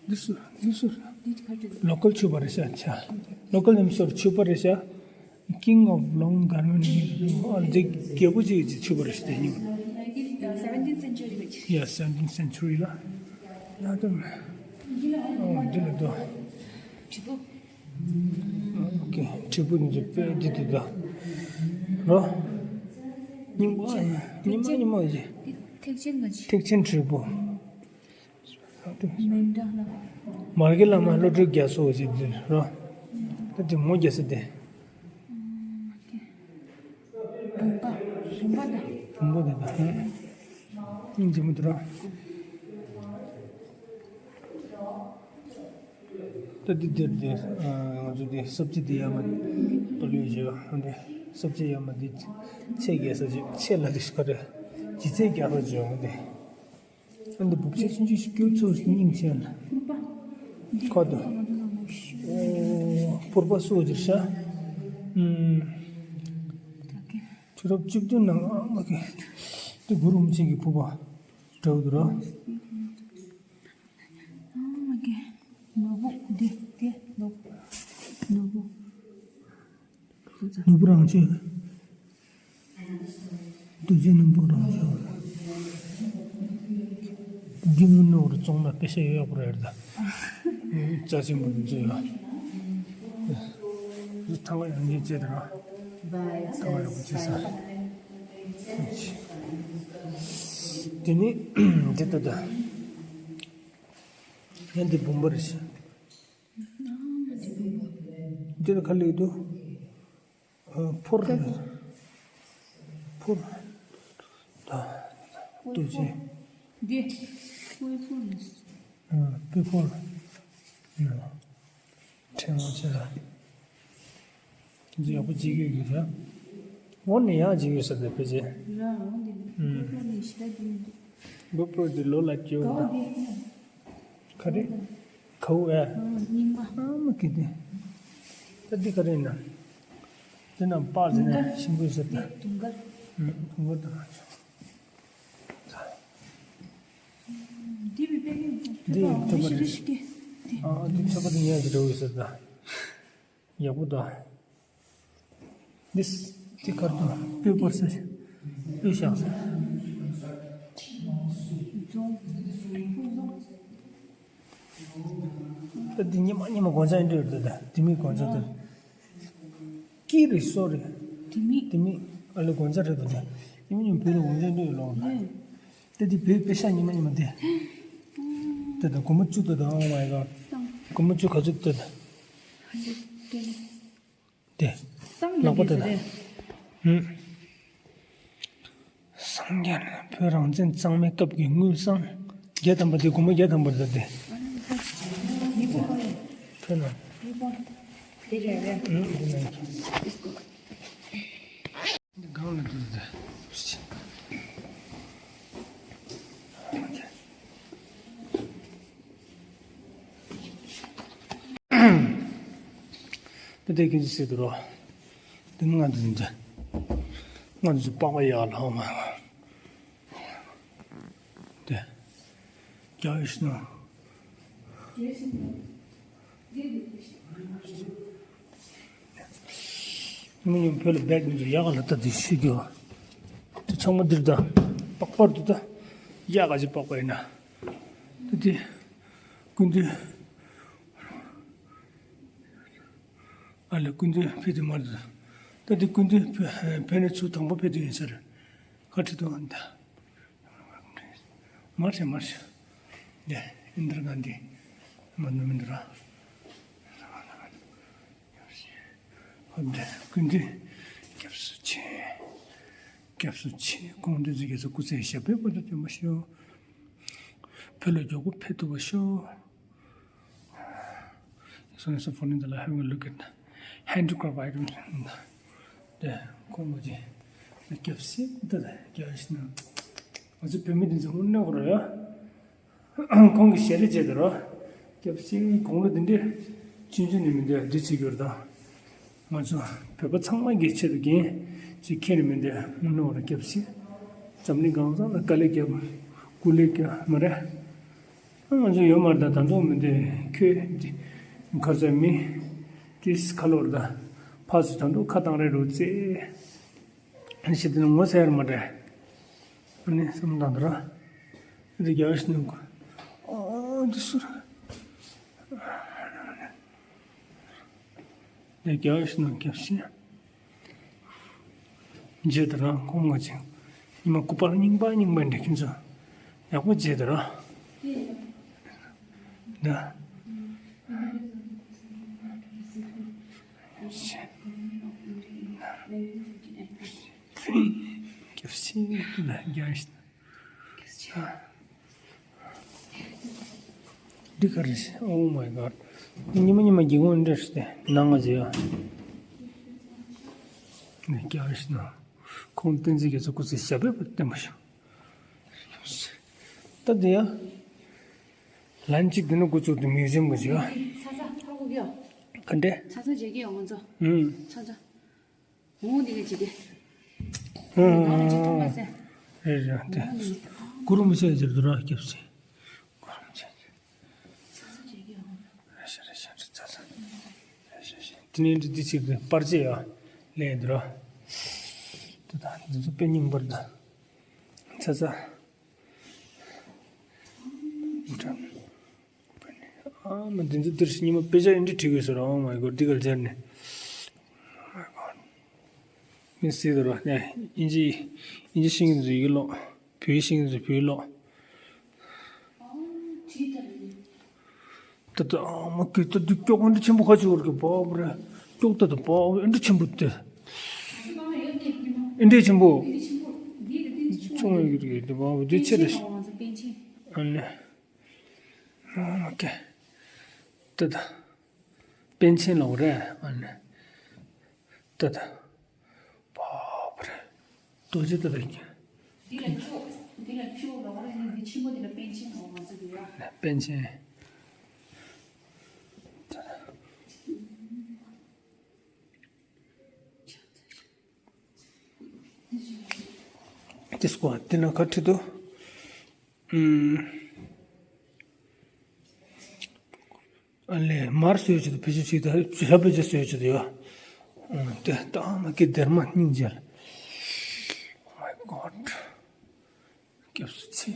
འདི་སུ་འདི་སུ། ལོ་ཀལ་ཕྱུ་པ་རེད་ཤག་ལོ་ཀལ་ནེམ་སོར་ཕྱུ་པ་རེད་ཤག King of Long Garment། ཨ་འདི་རྒྱལ་པོ་ཅིག་གི་ཕྱུ་པ་རེད་ཤག་དེ་ཉིད། Seventeenth century ལ་ཅིག Yeah, seventeenth century ལ། ཡ་དམ། ཨོ་འདི་ལ་དོ། ཨོ་ཁེ། དྲིལ་བུ་འདི་དཔེ་འདི་དེ་དོ། རོ། རྙིང་པ་རྙིང་མ་རྙིང་མ་ཡི། ཐེག་ཆེན་ག་ཅི། ཐེག་ཆེན་དྲིལ་བུ། མེན་དྲ་ལ། མར་གྱི་བླ་མ་བློ་གྲོས་རྒྱ་མཚོ་ཞེས་འདིར་རོ། ད་དེ་མོ་རྒྱ་ས་དེ། བུམ་པ། བུམ་པ་དང་། བུམ་པ་དང་། སྙིང་རྗེ་མོ་དེ་རོ། ད་འདི་འདིར་དེ་ང་ཚོ་དེ་སབ་ཅི་དེ་ཡ་མ་པ་ལུས་བྱས་པ་འདི་སབ་ཅི་ཡ་མ་དེ་ཚེས་བརྒྱད་ས་ཅིག་ཚེས་ལ་དེ་ཤི་ཁ་རེད། ལྗིད་ཚད་བརྒྱ་ས་ཅིག་ཡོང་དེ། ཨ་འདི་བུབ་ཆེ་ཆུང་ཆུང་ཞིག་སྐྱུར་ཚོ་སྙིང་ཆེན་ལ། ཁོ་དང་། ཨོ་ཕུར་པ་སོ་ཅིར་ཤ། ཨུམ། ཁྱོད་རབས་བཅུ་བདུན་ནང་ཨ་མ་གི། དེ་གུ་རུ་མི་ཆེན་གྱི་ཕུར་པ་འདྲ་བོ་འདུག་ར། ཨ་མ་གི། ནོར་བུ་འདི་དེ་ནོར་བུ། ནོར་བུ། ནོར་བུ་རང་བྱོན། རྡོ་རྗེ་སྣུམ་པོ་རང་བྱོན། འདི་མི་ནོར་བཙོང་ན་དཔེ་ཤ་ཡོད་པ་རེད་ད། རྩ་ཆེན་པོ་འདི་ཚོ་ཡོད། ཐང་ཡང་ཉེ་བྱས་དང་། ཐང་ཡང་བྱས་ས། དེ་ནི་འདི་ལྟ་ད། ཡང་འདི་བུམ་པ་རེད་ཤག་འདི་ལ་ག་ལེགས་འདུག་ཕོར། ཕོར། ད། ཏུ་ཅེ། འདི། ཕོར་ཕོར་རེད། ཨ་པི་ཕོར། ཨ། ཕྲེང་བ་ཅེ་ལ། འདི་ཡག་པོ་བརྗེ་གི་ཡོད་ཀྱི་རེད། འོ་ནས་ཡག་བརྗེ་གི་ཡོད་ས་རེད་ཕལ་ཆེར། ར་འོ་འདི་ནི་ཨུམ། ཕོར་ནི་ཤི་ད་འདི་མི་འདུག་གོ་པྲོ་དེ་ལོ་ལ་སྐྱོ་ག་བ་དེ་ཡིན་ན། ག་རེ། གའུ་ཨེ། རྙིང་པ། ཨ་མ་གི་དེ། ད་འདི་ག་རེ་ཡིན་ན། དེ་ན་པགས་ཟེར་ནས་ཤིང་བུ་ཟེར་ད། དུང་དཀར། ཨུམ་དུང་དཀར་དང་། འདི་བི་པེ་ནི་འདི་ཐོད་པ་རེད། ཨ་འདི་ཐོད་པ་དེ་ཉལ་གི་འགྲོ་གི་ཟེར་ད། ཡག་པོ་འདུག་འདི་འདི་ཁར་དུ་པེ་པར་ཟེར། པེ་ཤག་ཟེར། ད་འདི་ཉི་མ་ཉི་མ་གོང་ཚད་འདྲ་ཡོད་རེད་ད། དེ་མིན་གོང་ཚད་དེ། ཀི་རེད་སོ་རེད། དེ་མིན། དེ་མིན་ཨ་ལེ་གོང་ཚད་རེད་ད། དེ་མིན་ཉི་མ་བོད་ལ་གོང་ཚད་འདྲ་ཡོད་ལོ། ད་འདི་བོད་པེ་ཤག་ཉི་མ་ཉི་མ་དེ། ད་ད་སྒོར་མོ་བཅུ་ད་ད། ཨོ་མའི་གོཌ། སྒོར་མོ་བཅུ་ག་ཚོད་ད་ད། དེ། སངས་ལག་པ་དེ་རེད། ཧུམ། སངས་རྒྱས་ནི་བོད་རང་བཙན་གཙང་མའི་སྐབས་ཀྱི་དངུལ་སྲང་བརྒྱ་ཐམ་པ་དེ་སྒོར་མོ་བརྒྱ་ཐམ་པ་རེད་ད་དེ། མི་ཕོ་ཁོ་རེད། ཕོ་ན། མི་ཕོ། དེ་རེད་རེད། ཧུམ་དེ་ན། འདི་སྒང་ལ་འདུག་ཟེར། དེ་དེ་ཀིན་ཟེར་དུ་རོ། དེ་ང་འདི་འདི། ང་འདི་པགས་པ་ཡག་ལ་ཧོ་མ། དེ། རྒྱ་ཡིས་ནོ། མི་ཉུང་བོད་ལ་བེད་མི་འདུག་ཡག་ལ་ལྟ་དེ་ཤི་རྒྱུ། དེ་ཚང་མ་འདིར་ད། པགས་པར་དུ་ད། ཡག་ག་ཅི་པགས་པ་ཡིན་ན། ད་དེ། ཀུན་དུ། ཨ་ལེ་ཀུན་དུ་ཕེ་དུ་མར་དུ། ད་དེ་ཀུན་དུ་ཕེ་ནས་ཚུར་དང་པོ་ཕེ་དུ་ཡིན་ས་རེད། ཁ་ཁྲི་དུ་ཨ་ནི་ད། མར་ཤ་མར་ཤ། ཡ་ཨིན་དྲ་གྷན་དྷི། མ་ནུ་མི་འདུག་ར། ཧོབ་དེ་ཀུན་དུ། སྐྱབས་སུ་མཆི། སྐྱབས་སུ་མཆི། དགོངས་འདུས་ཀྱི་སྐུ་ཚེ་ཞབས་པད་བར་དུ་བརྟན་པར་ཤོག་བོད་ལ་མགྱོགས་པོ་ཕེབས་ཐུབ་པར་ཤོག So, so for the, having a look at handicraft items. དེ་ཁོང་མོ་ཅིག་སྐྱབས་སེ་ད་རྒྱ་ཡིས་ན། ང་ཚོ་བོད་མི་དེ་ཚོ་དངོས་གནས་ཁོ་ར་ཡ། ཁོང་གི་ཞལ་རས་བྱས་དེ་ར། སྐྱབས་སེ་དགུང་ལོ་འདི་འདྲ་ཆུང་ཆུང་ནས་མི་འདུག་འདི་བྱེད་རྒྱུ་རེད་ད། ང་ཚོ་བོད་པ་ཚང་མ་གི་ཆེད་དུ་འགན་ཅིག་ཁྱེར་ནས་མི་འདུག་དངོས་གནས་ཁོ་ར་སྐྱབས་སེ། འཛམ་གླིང་གང་ས་ལ་དཀའ་ལས་བརྒྱབ། སྐུ་ལས་བརྒྱབ་མ་རེད། ང་ཚོ་ཡོད་མ་རེད་ད། ད་དུང་མི་འདུག་ཁྱོད་ཁ་ཚ་མི་ཏིས་ཁ་ལོར་ད། ཕ་སུ་ད་དུང་ཁ་བཏང་རེད་རོ་ཙེ། ཨ་ནི་ཤི་དེ་ནི་ངོ་ཚ་ཡར་མ་འདྲ། ཨ་ནི་བསམ་བློ་བཏང་དུ་ར། འདི་རྒྱ་ཤི་ནང་གོ། ཨོ་འདི་སུ་ར། འདི་རྒྱ་ཤི་ནང་སྐྱབས་སེ། མཇལ་དུ་རང་ཁོང་ང་ཅིང་ཉི་མ་སྐུ་པར་རྙིང་པ་རྙིང་པ་འདྲ་ཁྱིམ་ཚང་ཡག་པོ་མཇལ་དུ་ར། ད་སྐྱབས་སེ་ལ་རྒྱ་ཤི། འདི་ག་རེ་ཟེར། Oh my God. འདི་ཉི་མ་ཉི་མ་སྒེའུ་ཁུང་འདྲ་ཞིག་དེ་ནང་ང་ཟེར་ཡ། འདི་རྒྱ་རེ་ཞིག་ན། ཁོང་བསྟན་འཛིན་རྒྱ་མཚོ་སྐུ་ཚེ་ཞབས་པད་བརྟན་པ་ཞིག་ད་འདི་ཡ། ལན་གཅིག་འདི་ནི་འགོ་བཙུགས་ཏེ་མིའུ་ཛིམ་གི་ཟེར་ཡ། ཚ་ཚ་ཧ་གོ་གི་ཡ། ག་འདྲས། ཚ་ཚ་མཇལ་གི་ཡ་ང་ཚོ། ཨུམ། ཚ་ཚ། འོང་འདི་ག་ཅིག་གི་ཨ། ང་ལ་ཅིག་མཐོང་མ་ཟེར། རེད་རེད་དེ། གུ་རུ་མི་ཆེ་ཟེར་དུ་ར་སྐྱབས་སེ། གུ་རུ་མི་ཆེ་ཟེར། ཚ་ཚ་བྱེད་ཀྱི་ཡོང་། རེད་ཤག་རེད་ཤག་རེད་ཚ་ཚ། རེད་ཤག་ཤག་དེ་ནས་འདི་འདི་ཅིག་གི་པར་ཆས་ཡ། ལེན་དུ་ར། དེ་དང་འདི་ཚོ་དཔེ་རྙིང་པར་ད། ཚ་ཚ། ཨ་མ་འདི་ཚོ་འདིར་ཉི་མ་དཔེ་ཆ་ཨེ་འདྲ་བྲིས་ཡོད་ཟེར། Oh my God འདི་གར་སྦྱར་ནས། Oh my God མི་སྲིད་དོ་ར་ནས་ཨིན་ཇི་ཨིན་ཇི་ཤེས་ཀྱི་འདུག་ཡི་གེ་ཀློག་བོད་ཡིག་ཤེས་ཀྱི་འདུག་བོད་ཡིག་ཀློག་ད་ལྟ་ཨ་མ་གི་ད་འདི་ཀྱོག་ཨེ་འདྲ་ཆེན་པོ་ཁ་ཅིག་བར་གི་བབ་རེད། ཀྱོག་ད་ད་བབ་ཨེ་འདྲ་ཆེན་པོ་དེ། ཨེ་འདྲ་ཆེན་པོ། ཆུང་བའི་གི་རེད་དེ་བབ་དེ་ཆེ་རེད། ཨ་ནི། ཨོ་ཀེ། ཏི་ཏ། པཎ་ཆེན་ལོག་རེད་ཨ་ནི། ཏི་ཏ། བབ་རེད། རྡོ་རྗེ་ཏི་ཏ་ཀྱི། འདི་ལ་ཁྱོ། འདི་ལ་ཁྱོ་ལོག་རེད་ནི་འདི་ཆེན་པོ་འདི་ལ་པཎ་ཆེན་ལོག་ང་ཚོ་འདི་ལ། པཎ་ཆེན། ཏི་ཏ། དེ་སྐོར་དེ་ན་ཁ་ཁྲིད་དོ། ཨུམ། ཨ་ལས་མར་སོས་ཅི་དུ་ཕི་ཅི་ཅི་དུ་ཧ་པི་ཅི་སོས་ཅི་དུ་ཡོ། ཨུམ། དེ་ཏང་ན་ཀི་དེར་མ་སྙིང་རྗེ། Oh my God སྐྱབས་སུ་མཆི།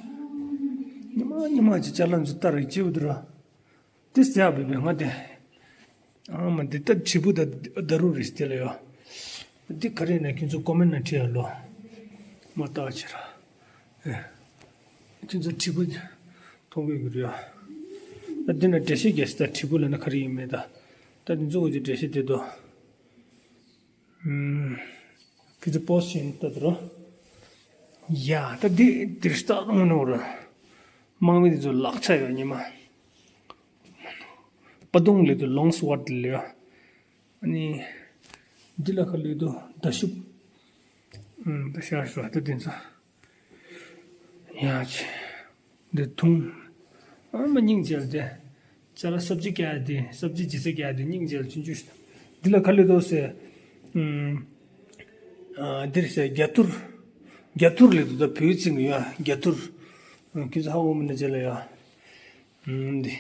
ཉི་མ་ཉི་མ་ཅི་ཅ་ལམ་ཅི་ལྟ་རེ་ཅི་བུ་དུ་ར། དེ་སྟེ་ཡག་པོ་བས་ང་དེ། ཨ་མ་འདི་ལྟར་བྲིས་པོ་ད་ད་རུ་རེ་སྟེ་ལ་ཡོ། འདི་ག་རེ་ན་ཁྱོད་ཚོ་ཀོ་མེན་ན་བྲིས་ཡ་ལོ། མ་ལྟ་བ་བྱེད་ར། ཨེ། ཁྱོད་ཚོ་བྲིས་པོ་མཐོང་གི་ཡོད་རེད་ཡ། ད་འདི་ན་འགྲེལ་བཤད་རྒྱག་སི་ད་བྲིས་པོ་ལ་ན་ག་རེ་ཡིན་མེད་ད། ད་འདི་ཚོ་གི་འགྲེལ་བཤད་དེ་དོ། ཁྱོད་ཚོ་པོ་སི་ཊི་ཡིན་ལྟ་དུ་རོ། ཡ་ད་འདི་འདིར་ལྟ་རུང་ནོར། དམག་མི་འདི་ཚོ་ལག་ཆ་ཡོད་ཉི་མ། པ་དུང་ལེ་དུ་ལོང་སི་ཝར་ལེ་ཡ། ཨ་ནི། འདི་ལ་ཁ་ལེ་དུ་ད་ཤུབ། ད་ཤ་ཤ་ད་དེ་ཚོ། ཡ་ཆེ། འདི་འཐུང་། ཨ་མ་སྙིང་རྗེ་ལ་དེ། ཅ་ལག་སབ་ཇི་བཀལ་དེ་སབ་ཇི་ཇི་སི་བཀལ་དེ་སྙིང་རྗེ་ལ་ཆུང་ཆུང་ཞིག་འདི་ལ་ག་ལེ་དོ་ཟེར། ཨ་འདིར་ཟེར་རྒྱ་ཐུར། རྒྱ་ཐུར་ལེ་དོ་ད་བོད་ཡིག་ཚིག་ཡ་རྒྱ་ཐུར། ཁྱེད་ཚོ་ཧ་གོ་མི་འདྲ་བྱེད་ལ་ཡ། འདི།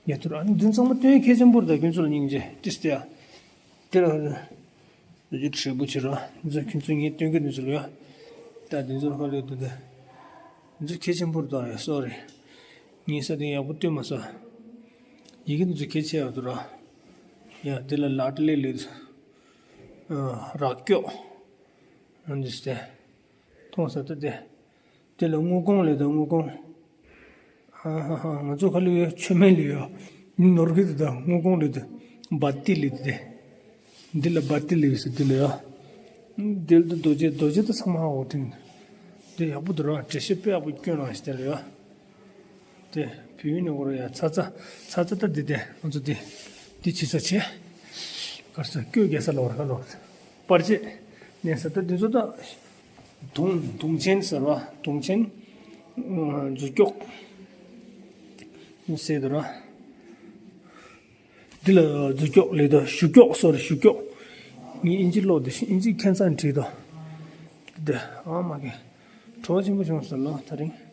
ཡ་ཐུར་ཨ་ནི་འདི་ཚང་མ་སྟོན་གལ་ཆེན་པོ་རེད་ད་ཁྱོད་ཚོ་ལ་སྙིང་རྗེ་ཏིས་ཏེ་ཡ། དེ་ལ། ཡིད་ཧྲིལ་པོ་བྱེད་རོགས། འདི་ཚོ་ཁྱོད་ཚོ་ངས་སྟོན་གི་འདུག་ཟེར་ཡ། ད་འདི་ཚོར་ཧ་ལས་འདུག་ད། འདི་ཚོ་གལ་ཆེན་པོ་རེད་ད་ཡ་སོ་རེད། ངས་ས་དེ་ཡག་པོ་སྟོན་མ་སོང་། ཡི་གེ་འདི་ཚོ་གལ་ཆེ་ཡག་འདུག་ར། ཡ་དེ་ལ་ལག་ལེ་ལེ། རག་སྐྱོག་འདི་སྟེ། མཐོང་ས་ད་དེ། དེ་ལ་དངུལ་གོང་ལས་དང་དངུལ་གོང་། ཧ་ཧ་ཧ། ང་ཚོ་ཁ་ལུ་ཡོད་ཆོས་མེད་ལུ་ཡོད། ནོར་གི་དེ་དང་དངུལ་གོང་ལུ་དེ། བ་ཏི་ལུ་དེ། འདི་ལ་བ་ཏི་ལུ་ཟེར་འདི་ལ་ཡོད། འདི་ལ་རྡོ་རྗེ་རྡོ་རྗེ་དང་ཚང་མ་ཧ་འོ་ཏིང་། འདི་ཡག་པོ་འདུག་ར་འགྲེལ་བཤད་དཔེ་ཡག་པོ་སྐྱོན་ལ་ཞིག་དེ་ལ་ཡོད། བོད་ཡིག་ནང་གོ་ར་ཡ་ཚ་ཚ་ཚ་ཚ་ད་འདི་དེ་ང་ཚོ་འདི་འདི་ཕྱི་ས་བྱས། གར་ས་སྐྱོད་རྒྱལ་ས་ལོར་ཁ་ལོར། པར་ཆས་གནས་ས་ད་འདི་ཚོ་ད། དུང་དུང་ཆེན་ཟེར་བ་དུང་ཆེན། མཛུབ་ཀྱོག་ཟེར་དུ་ར། འདི་ལ་མཛུབ་ཀྱོག་ལས་དོ་གཞུ་ཀྱོག་སོར་གཞུ་ཀྱོག་ངས་ཨིན་ཇི་ཀློག་དེ་ཨིན་ཇི་ཁྱད་མཚར་བྲིས་དོ། འདི་ཨ་མ་གི་གྲོགས་ཆེན་པོ་བྱུང་ཟེར་ལོ་ད་རིང་།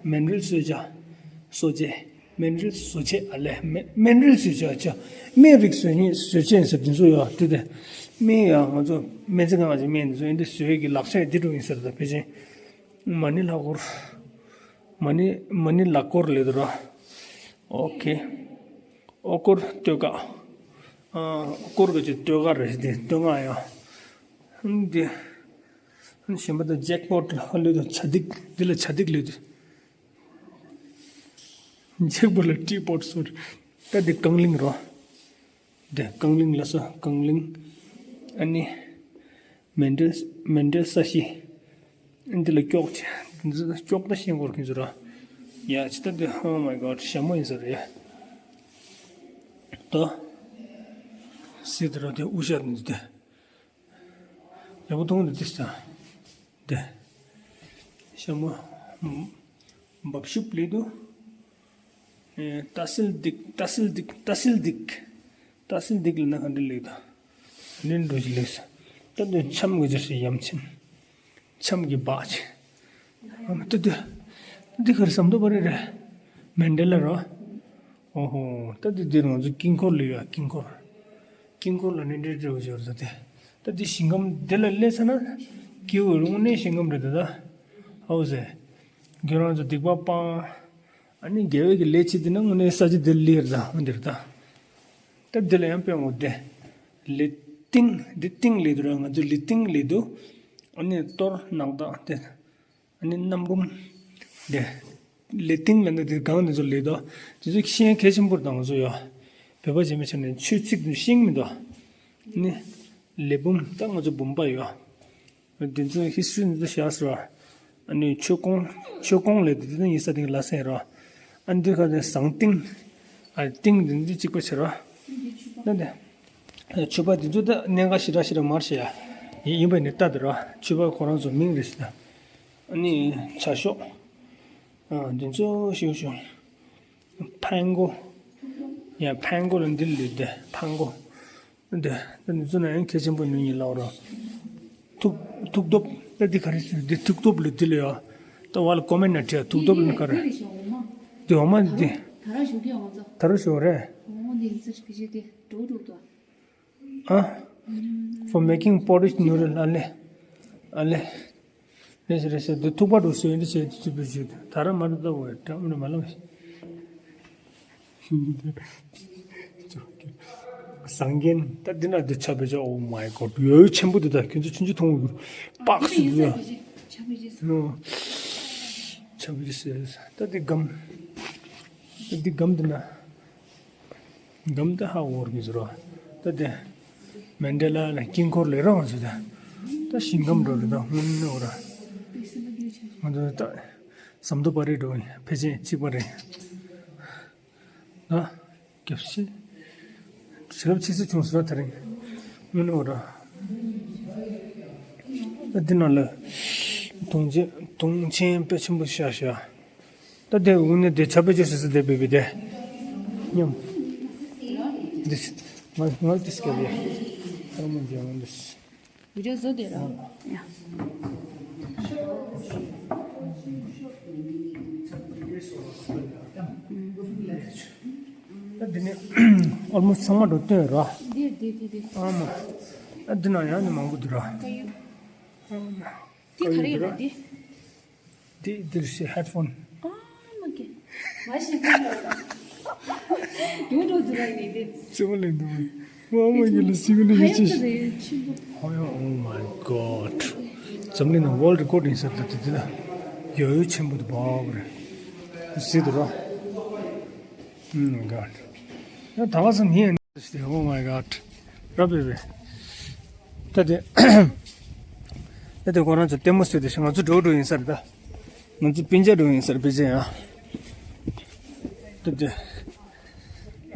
སྨན་རིལ་བཟོས་བྱ། གསོ་བྱེད། སྨན་རིལ་བཟོ་བྱེད་ཨ་ལས་སྨན་སྨན་རིལ་བཟོས་བྱ་བྱ། སྨན་རིགས་བཟོ་ཉིད་བཟོ་བྱེད་ཟེར་དེ་ཚོ་ཡོད་དེ་དེ། སྨན་ཡང་ང་ཚོ་སྨན་རྩིས་ཁང་གི་སྨན་དེ་ཚོ་ཡིན་དེ་བཟོས་ཀྱི་ལག་ཆ་ཡི་དེ་འགྲོ་ཡིན་ཟེར་ད་ཕལ་ཆེར། མ་ཎི་ལྷ་སྐོར། མ་ཎི་མ་ཎི་ལྷ་སྐོར་ལས་དུ་ར། ཨོ་ཁེ། ཨོ་སྐོར་སྟོད་ཀ་ཨ་སྐོར་གྱི་སྟོད་ཀ་རེད་དེ་སྟོད་ཀ་ཡང་། འདི། གཞན་པ་དང་ཇེག་པོཊ་ལ་ལུས་དང་ཆ་སྡིག་འདི་ལ་ཆ་སྡིག་ལུས་དུ། ཇེག་པོཊ་ལ་ཊི་པོཊ་སོར། ད་འདི་རྐང་གླིང་རོ། འདི་རྐང་གླིང་ལ་སོ་རྐང་གླིང་། ཨ་ནི། མེ་འདྲེ་མེ་འདྲེ་ས་གཞི། འདི་ལ་སྐྱོག་ཆེ། འདི་ལ་སྐྱོག་ད་ཤེས་སྐོར་གྱིན་ཟེར་ར། ཡ་ཅི་ད་འདི་oh my god ཞྭ་མོ་ཡིན་ཟེར་ར་ཡ། ད། སི་ད་ར་དེ་དབུ་ཞྭ་འདི་དེ། ཡག་པོ་མཐོང་འདི་ཏིས་དང་། འདི། ཤ་མོ། འབབ་ཤུབ་ལས་དུ། ཏ་སིལ་སྡིག་ཏ་སིལ་སྡིག་ཏ་སིལ་སྡིག་ཏ་སིལ་སྡིག་ལ་ན་ག་འདྲ་ལས་དུ། ནིན་འགྲོ་ཞིག་ལས་སུ། ད་འདི་འཆམ་གི་ཅི་ཞིག་ཡམ་ཆེན། འཆམ་གི་བག་ཆེ། ཨ་མ་ཏུ་ཏུ། འདི་གར་ཟམ་དུ་བ་རེ་རེ། མན་ཌེ་ལ་རོ། ཨོ་ཧོ། ད་འདི་འདིར་ང་ཚོ་དཀྱིལ་འཁོར་ལ་ཡོད་དཀྱིལ་འཁོར། དཀྱིལ་འཁོར་ལ་ནི་འདྲེ་འདྲེ་བ་ཞོར་ད་དེ། ད་འདི་ཞིང་ཁམས་འདི་ལ་སླེབས་ཚར་ན། སྐྱེ་བོ་རུང་ནས་ཞིང་ཁམས་རེད་ད་ད། ཧའོ་ཟེ། ཁྱོད་རང་ཚོ་སྡིག་པ་སྤང་། ཨ་ནི་དགེ་བའི་གི་ལས་བྱེད་དེ་ན་དངོས་གནས་ས་ཆ་འདི་ལི་རེད་ད་འོ་འདིར་ད། ད་འདི་ལ་ཡང་དཔེ་ངོ་དེ། ལི་ཏིང་འདི་ཏིང་ལི་དུ་ར་ང་ཚོ་ལི་ཏིང་ལི་དུ། ཨ་ནི་གཏོར་ནག་ད་དེ། ཨ་ནི་རྣམ་བུམ། དེ། ལས་སྟེང་ལ་འདི་དེ་གང་དེ་ཚོ་ལས་དོ། དེ་ཚོ་ཤེས་ཡོན་གལ་ཆེན་པོར་དང་ཚོ་ཡོད། བོད་པ་རྗེས་མ་ཆ་ནས་ཆོས་ཚིག་དུ་ཤེས་མི་འདུག་ནི། ལས་བུམ་ད་ང་ཚོ་བུམ་པ་ཡོད། དེ་ཚོ་ཧི་སི་ཊི་རི་འདི་ཚོ་བཞག་ཟེར་བ། ཨ་ནི་ཆོས་གོང་ཆོས་གོང་ལས་དེ་དེ་ནི་ཡིན་ས་དེ་ལ་སེང་རོ། ཨ་ནི་དེ་ག་དེ་ཟངས་ཏིང་། ཨ་ཏིང་དེ་འདི་གཅིག་པ་ཆེ་རོ། ད་དེ། ཆུ་པ་དེ་ཚོ་ད་གནད་འགག་ཞེ་དྲག་ཞེ་དྲག་མར་བཤད་ཡ། ཡིན་ཡིན་པ་ནི་ལྟ་དེ་རོ། ཆུ་པ་ཁོ་རང་ཚོ་མིང་རེད་ཟེར་ན། ཨ་ནི་བྱ་ཤོག་ཨ་འདི་ཚོ་ཞུ་ཞུ། ཕན་གོ། ཡ་ཕན་གོ་ལ་འདི་ལུས་དེ་ཕན་གོ། འདི་ད་འདི་ཚོ་ན་ཡང་གལ་ཆེན་པོ་ནུས་ཡིན་ལབ་རོ། ཐུག་ཐུག་སྟོབས་ད་འདི་ག་རེ་ཟེར་འདི་ཐུག་སྟོབས་ལུས་འདི་ལུས་ཡ། ད་བ་ལ་ཀོ་མེན་ན་བྲིས་ཐུག་སྟོབས་ལུས་ནི་ག་རེ། འདི་འོ་མ་འདི། ད་ར་ཞུ་གི་འོང་ཙོ། ད་ར་ཞུ་རེད། འོ་འདི་ཚོ་གི་ཅི་དེ་འགྲོ་འགྲོ་དོ། ཨ། For making porridge noodle ཨ་ལེ། ཨ་ལེ། རེད་ཤག་རེད་ཤག་འདི་ཐུག་པ་འགྲོ་སོང་འདི་བྱས་འདི་ཚུད་པའི་ཞུ་ད་ར་མ་རེད་ད་འོ་ཡ་འདྲ་མི་མ་ལ་མ་ཤི། སངས་རྒྱས་ད་འདི་ན་འདི་ཆ་བེ་ཆ། Oh my god ཡོད་ཆེན་པོ་འདི་ད་ཁྱོད་ཚོ་ཆུང་ཆུང་མཐོང་གི་པགས་སུ་འདི་ད། ཆ་བེ་ཆ་ད་འདི་སྒམ། ད་འདི་སྒམ་འདི་ན། སྒམ་ད་ཧ་འོར་གི་ཟེར་བ། ད་དེ། མན་ཌེ་ལ་ལ་དཀྱིལ་འཁོར་ལས་རང་ཟེར་ད། ད་ཞིང་ཁམས་འགྲོ་རེད་ད་སྔོན་ནས་འོ་ར། ང་ཚོ་ད། ཟམ་དུ་པ་རེད་འགྲོ་ཕལ་ཆེར་གཅིག་པ་རེད། ད། རྒྱབ་ཤི། ཞི་རབ་ཆེ་སུ་བྱུང་ཟེར་བ་ད་རིང་། སྔོན་ནས་འོ་ར། ད་འདི་ནང་ལ། དུང་ཆེན་དུང་ཆེན་དཔེ་ཆེན་པོ་ཤ་ཤ། ད་དེ་འུ་ནི་དེ་ཆ་པེ་ཅོ་སི་སི་དེ་བེ་བེ་དེ། མཉམ། འདི་སི། ང་ང་དེ་སི་ཀ་བེ། ཨ་མ་འཇམ་འདི་སི། བི་ཌི་ཡོ་བཟོ་དེ་ར། ད་འདི་ནི་ཨོལ་མོ་སི་ཚང་མ་འགྲོ་སྟོན་ར། འདི་འདི་འདི་འདི། ཨ་མ། ཨ་འདི་ན་ཡང་ནི་མང་པོ་འདུག་ར། ཨ་མ། འདི་ག་རེ་ཡིན་ལ་འདི། འདི་འདིར་ཞེ་ཧེད་ཕོན། ཨ་མ་གི། མ་ཤེས་གི་ཡོད་ར། ཡོད་འགྲོ་འདུག་ར་ཡིན་འདི། ཙི་མ་ལེན་འདུག་ཨ་མ་གི་ལ་སི་མི་ལེན་གི་ཧ་ཡང་ཅི། གི་རེད་ཆེན་པོ། ཧ་ཡང་Oh my god འཛམ་གླིང་ནང་ཝོལ་རི་ཀོཌ་ཡིན་ས་རེད་ད་དེ་དེ་ལ་ཡོད་ཡོད་ཆེན་པོ་འདུག་བ་བ་རེད། སི་འདུག་ར། Oh my god ད་ག་ས་མི་ཡིན། Oh my god རབ་བེ་བེ། ད་དེ། ད་དེ་ཁོ་རང་ཚོ་ལྟད་མོ་བཟོས་ཏེ་ང་ཚོ་འགྲོ་འགྲོ་ཡིན་ས་རེད་ད། ང་ཚོ་སྤུན་ཀྱག་འགྲོ་ཡིན་ས་རེད་པེ་ཅན་ཡ། དེ།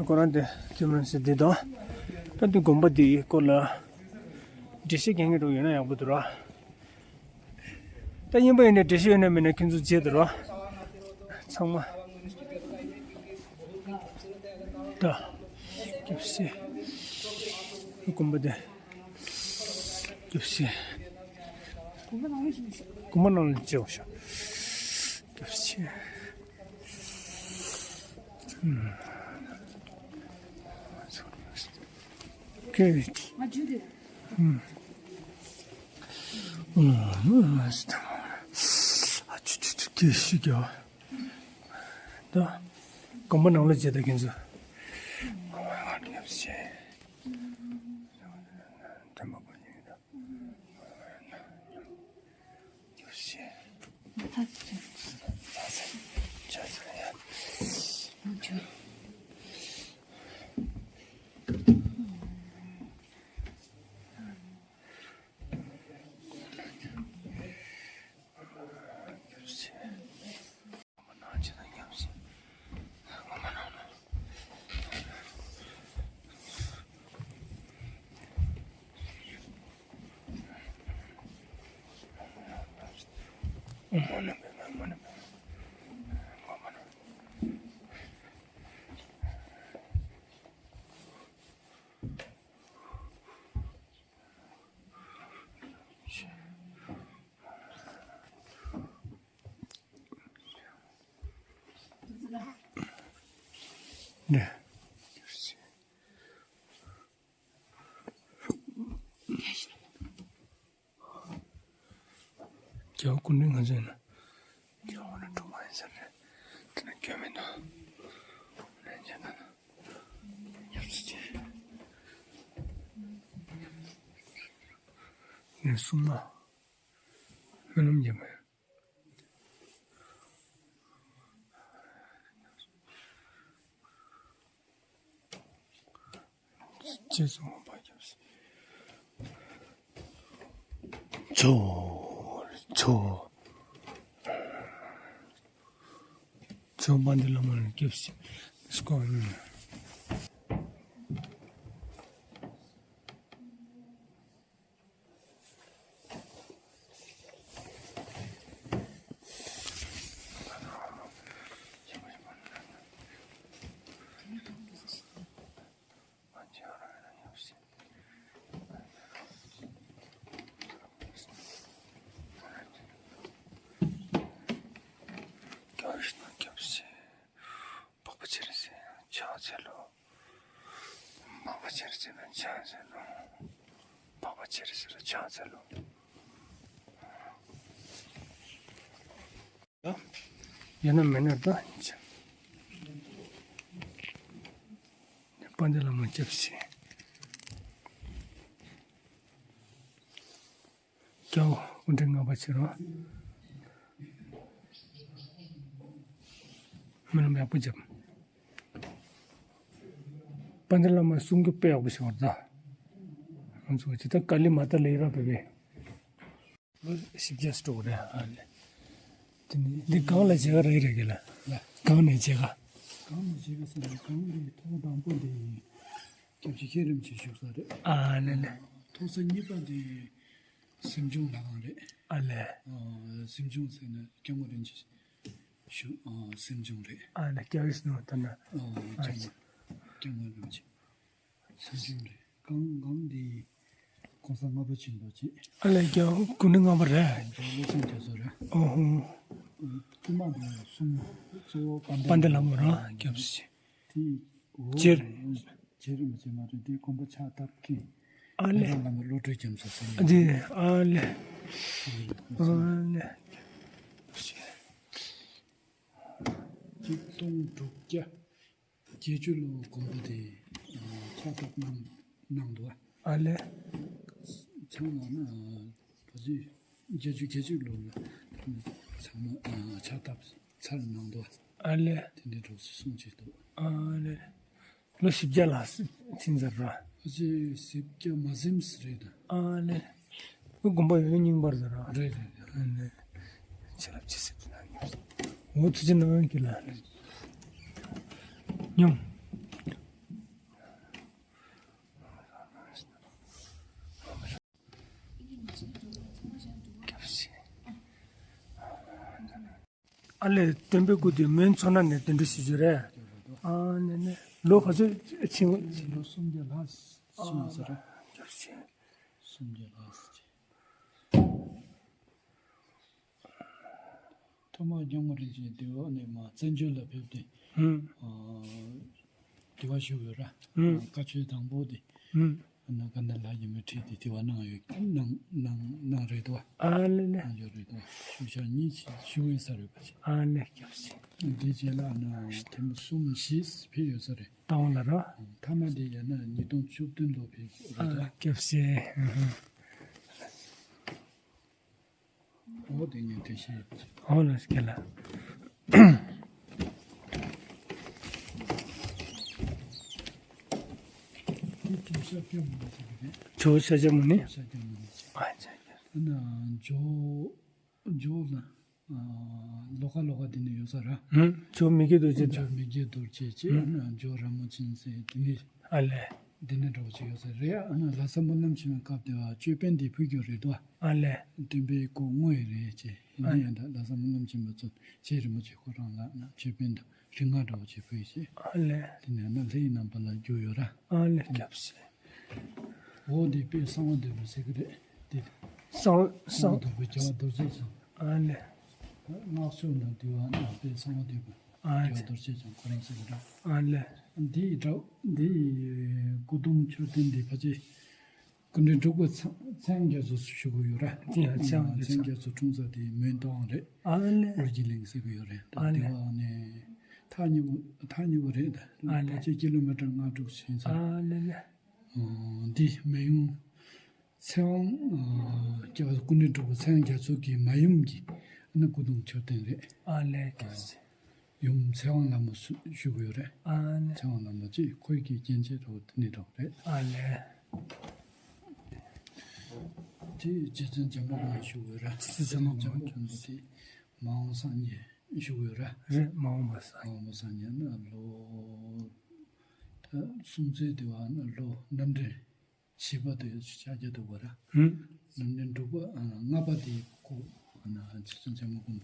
ཁོ་རང་དེ་ཁྱིམ་རང་ཟེར་དེ་དང་། ད་དེ་དགོན་པ་དེའི་སྐོར་ལ་འགྲེལ་བཤད་རྒྱག་མཁན་འདྲ་ཡོད་ན་ཡག་པོ་འདུག་ར། ད་ཡིན་པ་ཡིན་ན་འགྲེལ་བཤད་ཡོད་ན་མེད་ན་ཁྱེད་ཚོ་བརྗེད་འདུག་ར། ཚང་མ། ད། སྐྱབས་སེ། དགོན་པ་དེ། སྐྱབས་སེ། དགོན་པ་ནང་ལ་བཅར་བ་ཤོག་སྐྱབས་སེ། ཨུམ། ཨུམ། ཨུམ། ཨ་ཅུ་ཅུ་ཅུ། སྐྱབས་སེ། ད། དགོན་པ་ནང་ལ་བཅར་ད་ཁྱེད་ཚོ། སྐྱབས་སེ། དྲན་པ་པོ་ཡིན་ད། ནས། རྒྱལ་བ་སྐུ་ཕྲེང་ང་ཚོ་ཡིན་ན། རྒྱལ་བ་ནི་གྲོགས་པོ་ཡིན་ས་རེད། དེ་ན་སྐྱོན་མི་འདུག་ལན་ཆེ་ན། ཉམས་སུ་བྱེད། ངས་གསུང་ན། སྨོན་ལམ་རྒྱབ་མེད། རྗེས་སུ་འོང་བར་སྐྱབས་སུ། ཇོ། ཇོ། ཇོ་དཔལ་ལྡན་བླ་མ་ལ་སྐྱབས་སུ། སྐོར། སྐྱབས་སུ་སྐྱབས་སུ། འཕགས་པ་སྤྱན་རས་གཟིགས་ཕྱག་འཚལ་ལོ། འཕགས་པ་སྤྱན་རས་གཟིགས་ལ་ཕྱག་འཚལ་ལོ། འཕགས་པ་སྤྱན་རས་གཟིགས་ལ་ཕྱག་འཚལ་ལོ། ཡོད་ན་མེད་ན་ད་ཡིན་ཅིང་། དཔལ་ལྡན་བླ་མ་སྐྱབས་སུ་མཆི། སྐྱབས་སྐུ་ཕྲེང་ལྔ་པ་ཕྱིར་རོ། སྨོན་ལམ་ཡག་པོ་བརྒྱབ། དཔལ་ལྡན་བླ་མ་གསུང་རྒྱུ་དཔེ་ཡག་པོ་ཞིག་ཡོད་ད། ང་ཚོ་ཇི་ལྟར་ཀ་ལི་མ་ཏཱ་ལ་ཡི་ར་བེ་བེ། ལོ་བཞི་བརྒྱ་ཙམ་འགྲོ་གི་རེད། ཨ་ལེ། དེ་ནི་འདི་གང་ལ་མཇལ་ཁ་རག་རེད་གི་ལ། ལ། གང་ནས་མཇལ་ཁ། གང་ནས་མཇལ་ཁ་ཟེར་ན་གང་རེད། ཐོག་དང་པོ་འདི་སྐྱབས་རྗེ་མཁན་རིན་པོ་ཆེ་བཞུགས་ས་རེད། ཨ་ལེ་ལེ། ཐོག་ས་གཉིས་པ་འདི་སེམས་ཆུང་ལྷ་ཁང་རེད། ཨ་ལེ། ཨ། སེམས་ཆུང་ཟེར་ན་སྐྱབས་མགོན་རིན་པོ་ཆེ་བཞུགས། ཨ། སེམས་ཆུང་རེད། ཨ་ལེ། སྐྱབས་ཡུལ་ནང་ལྟར་ན། ཨ། ཨ། སྐྱབས་མགོན། སྐྱབས་མགོན་རིན་པོ་ཆེ། སེམས་ཆུང་རེད། གང་གང་འདི་གོང་ས་ལྔ་པ་ཆེན་པོ་བྱས། ཨ་ལས་ཀྱང་སྐུ་ཕྲེང་ལྔ་པ་རེད། གོང་ས་བློ་བཟང་རྒྱ་མཚོ་རེད། ཨོ་ཧོ། དཀྱུས་མ་འདི་གསུམ། གཙོ་བོ་དཔལ་ལྡན་དཔལ་ལྡན་བླ་མ་རང་སྐྱབས་སུ་མཆི། དེ་འོ་རྗེ་རིན་པོ་ཆེ་མ་རེད། དེ་དགོན་པ་ཕྱག་བཏབ་མཁན། ཨ་ལས། དཔལ་ལྡན་བླ་མ་བློ་གྲོས་རྒྱ་མཚོ་ཟེར་མཁན། འདི་ཨ་ལས། ཨ་ལས། གཅིག་སྟོང་དྲུག་བརྒྱ། བརྒྱད་ཅུ་ལོ་དགོན་པ་དེ་ཕྱག་བཏབ་གནང་གནང་འདུག་ཨ་ལས། ཚང་མ་ན་ཕལ་ཆེར་བརྒྱད་ཅུ་བརྒྱད་ཅུ་ལོ་ལ་ཚང་མ་ཕྱག་བཏབ་ཚར་གནང་འདུག་ཨ་ལས། དེ་འདྲའི་གྲོགས་སུ་གསུང་བྱེད་འདུག་ཨ་ལས། ལོ་བཞི་བརྒྱ་ལ་ཕྱིན་ཚར་ར། ཕལ་ཆེར་བཞི་བརྒྱ་མ་ཟིན་རེད་ད། ཨ་ལས། ཁོ་དགོན་པ་ཡོད་རྙིང་པར་ཟེར་ར། རེད་རེད་རེད། ཨ་ནི། ཆེ་ལབ་ཆེ་སེ་དེ་ན་ཉོ། འོ་ཐུགས་རྗེ་གནང་གི་ལ། སྙོམས། ཨ་ལས། སྟོན་པའི་སྐུ་དེ་མོན་མཚོ་སྣ་ནས་གདན་འདྲེན་ཞུ་རྒྱུ་རེད། ཨ་ནི་ནི་ལོ་ག་ཚོད་ཕྱིན། ལོ་སུམ་བརྒྱ་ལྷག་སོང་ཟེར། སུམ་བརྒྱ་ལྷག་ཙམ། ཐོག་མར་སྐྱབས་མགོན་རིན་ཆེན་འདི་བ་ནས་མར་བཙན་བྱོལ་ལ་ཕེབས་ཏེ། ཧུམ། དེ་བ་བཞུགས་ཡོད་ར། ཧུམ། བཀའ་ཆོས་དང་པོ་དེ། ཧུམ། ན་དགའ་ལྡན་ལྷ་ཡིན་མི་ཁྲིད་དེ་དེ་བ་གནང་ཡོད། གནང་གནང་གནང་རེད་དོ། ཨ་ལེ་ལེ། གནང་ཡོད་རེད་དོ། བཞུགས་ཤག་གཉིས་བཞུགས་ཡོད་ས་རེད་པ། ཨ་ལེ། སྐྱབས་སེ། དེ་རྗེས་ལ་ན་ཐེངས་མ་གསུམ་བཞི་ཕེབས་ཡོད་ས་རེད། ཏང་ལ་ར། ཐ་མ་དེ་ཡིན་ན་ཉིས་སྟོང་བཅུ་བདུན་ལོ་ཕེབས་རེད་དོ། ཨ་སྐྱབས་སེ། ཨ་ཧ། འོ་དེ་ངས་དེ་བཤད། འོ་ལ་སྐད་ལ། དེ་ཇོ་ཤཱཀྱ་མུ་ནེ་ཟེར་གི་རེད། ཇོ་ཤཱཀྱ་མུ་ནེ། ཇོ་ཤཱཀྱ་མུ་ནེ་ཟེར། ཨ་ཅག་ཅག་ཨ་ན་ཇོ་ཇོ་ལ་ལོ་ཀ་ལོ་ཀ་དེ་ནས་ཡོད་ས་ར། ཧུམ། ཇོ་མི་བསྐྱོད་རྡོ་རྗེ་དང་། ཇོ་མི་བསྐྱོད་རྡོ་རྗེ་བཅས། ཨ་ན་ཇོ་ར་མོ་ཆེན་ཟེར་དེ་ནས། ཨ་ལེ། འདི་ནས་འགྲོ་བ་ཅིག་ཡོད་ས་རེད། ཨ་ན་ལྷ་ས་སྨོན་ལམ་ཆེན་མོའི་སྐབས་དེ་བ་ཅོད་པན་འདི་ཕུལ་རྒྱུ་རེད་དོ། ཨ་ལེ། སྟོན་པའི་སྐུ་དངོས་ཡོད་རེད་ཅེས། ཡིན་ན་ཡང་ད་ལྷ་ས་སྨོན་ལམ་ཆེན་མོ་ཚོ་རྗེ་རིན་པོ་ཆེ་ཁོ་རང་ལ་ན་ཅོད་པན་དང་རིག་སྔགས་འདྲ་བོ་ཅིག་ཕུལ་ཅེས། ཨ་ལེ། དེ་ནས་ན་ལྷའི་རྣམ་པ་ལ་གྱུར་ཡོད་ར། ཨ་ལེ། སྐྱབས་སེ། འོ་འདི་དཔལ་གསང་བ་འདུས་པ་ཟེར་གི་རེད་འདི། གསང་གསང་བ་འདུས་པ་རྒྱལ་བ་རྡོ་རྗེ་འཆང་། ཨ་ལེ། སྔགས་ཕྱོགས་ན་འདུལ་བ་ན་དཔལ་གསང་བ་འདུས་པ། ཨ་ལེ། རྒྱལ་བ་རྡོ་རྗེ་འཆང་ཁོ་རང་ཟེར་གི་ར། ཨ་ལེ། འདི་འདྲ་འདི་སྐུ་གདུང་མཆོད་རྟེན་འདི་ཕལ་ཆེར་སྐུ་ཕྲེང་དྲུག་པ་ཚེ་དབང་རྒྱ་མཚོ་བཞུགས་ཡོད་ར། ཚེ་དབང་རྒྱ་མཚོ། ཚེ་དབང་རྒྱ་མཚོ་འཁྲུངས་ས་དེ་མོན་རྟ་དབང་རེད། ཨ་ལེ། ཨོ་རྒྱན་གླིང་ཟེར་གི་ཡོད་རེད། ཨ་ལེ། དེ་བ་ནས་ཐག་ཉེ་བོ་ཐག་ཉེ་བོ་རེད་ད། ཨ་ལེ། ཕལ་ཆེར་ཀི་ལོ་མི་ཊར་ལྔ་དྲུག་ཕྱིན་ས། ཨ་ལེ་ལེ། འདི་མ་ཡུམ་ཚེ་དབང་རྒྱ་སྐུ་ཕྲེང་དྲུག་པ་ཚེ་དབང་རྒྱ་མཚོ་གི་མ་ཡུམ་གྱི་ཨ་ནི་སྐུ་གདུང་མཆོད་རྟེན་རེད། ཨ་ལེ། ཡུམ་ཚེ་དབང་ལྷ་མོ་བཞུགས་ཡོད་རེད། ཨ་ལེ། ཚེ་དབང་ལྷ་མོ་ཅིག་ཁོའི་གི་རྒྱན་ཆས་འདྲ་བོ་དེ་ནས་འདྲ་བོ་རེད། ཨ་ལེ། དེ་རྗེ་བཙུན་འཇམ་པའི་དབྱངས་བཞུགས་ཡོད་རེད། རྗེ་བཙུན་འཇམ་པའི་དབྱངས་བཞུགས་ཡོད་དེ་མ་འོངས་སངས་རྒྱས་བཞུགས་ཡོད་རེད། རེད། མ་འོངས་པ་སངས། མ་འོངས་པ་སངས་རྒྱས་ན་ལོ་ད་སྲོང་བཙན་དེ་བ་ན་ལོ་རྣམ་འདྲེན་བཞི་པ་དེ་ཕྱག་རྒྱ་འདུག་པ་ར། ཧུམ། རྣམ་འདྲེན་དྲུག་པ་ཨ་ལྔ་པ་དེ་སྐུ་ཨ་ན་རྗེ་བཙུན་བྱམས་མགོན་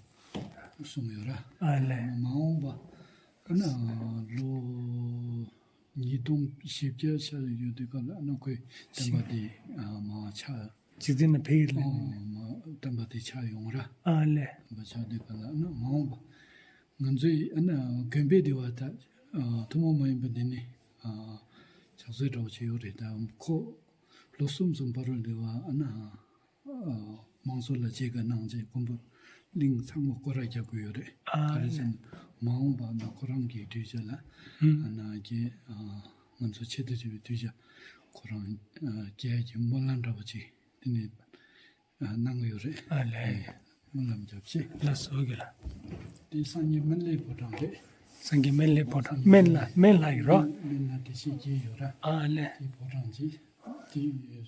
པོ་གསུངས་ཡོད་ར། ཨ་ལེ། མ་འོངས་པ་ཨ་ན་ལོ་ཉིས་སྟོང་བཞི་བརྒྱ་ཆགས་ཡོད་དུས་སྐབས་ལ་ཨ་ན་ཁོའི་བསྟན་པ་དེ་ཨ་མ་ཆགས། འཇིག་རྟེན་ན་ཕེབས་ཡོད་ལ། ཨོ་མ་བསྟན་པ་དེ་ཆགས་ཡོང་ར། ཨ་ལེ། བསྟན་པ་ཆགས་དུས་སྐབས་ལ་ཨ་ན་མ་འོངས་པ་ང་ཚོའི་ཨ་ན་དགོན་པའི་དེ་བ་ད་ཨ་ཐུན་མོང་མ་ཡིན་པ་འདི་ནི་ཨ་ཕྱག་སྲོལ་འདྲ་བོ་ཅིག་ཡོད་རེད། ད་ཁོ་ལོ་གསུམ་གསུམ་བར་དུ་འདི་བ་ཨ་ན་ཨ་དམངས་གཙོ་ལ་མཇལ་ཁ་གནང་རྗེས་མགོན་པོ་གླིང་ཚང་མ་སྐོར་ར་རྒྱག་གི་ཡོད་རེད། ཨ་ག་རེ་ཟེར་ན་མ་འོངས་པ་ན་ཁོ་རང་གི་གདུལ་བྱ་ལ་ཨ་ན་གི་ཨ་ང་ཚོ་ཆེད་དུ་བྱས་པའི་གདུལ་བྱ་ཁོ་རང་ཨ་སྐྱེ་ཡ་གི་སྨོན་ལམ་འདྲ་བོ་ཅིག་དེ་ནས་ཨ་གནང་གི་ཡོད་རེད། ཨ་ལེ། སྨོན་ལམ་རྒྱབ་ཆེ། ལགས་སོ་གི་ལ། དེ་སངས་རྒྱས་སྨན་བླའི་ཕོ་བྲང་རེད། སངས་རྒྱས་སྨན་བླའི་ཕོ་བྲང་། སྨན་བླ་སྨན་བླ་ཡི་རོ། སྨན་བླ་དེ་ཤེས་ཀྱི་ཡོད་ར། ཨ་ལེ། དེ་ཕོ་བྲང་ཅིག་དེ་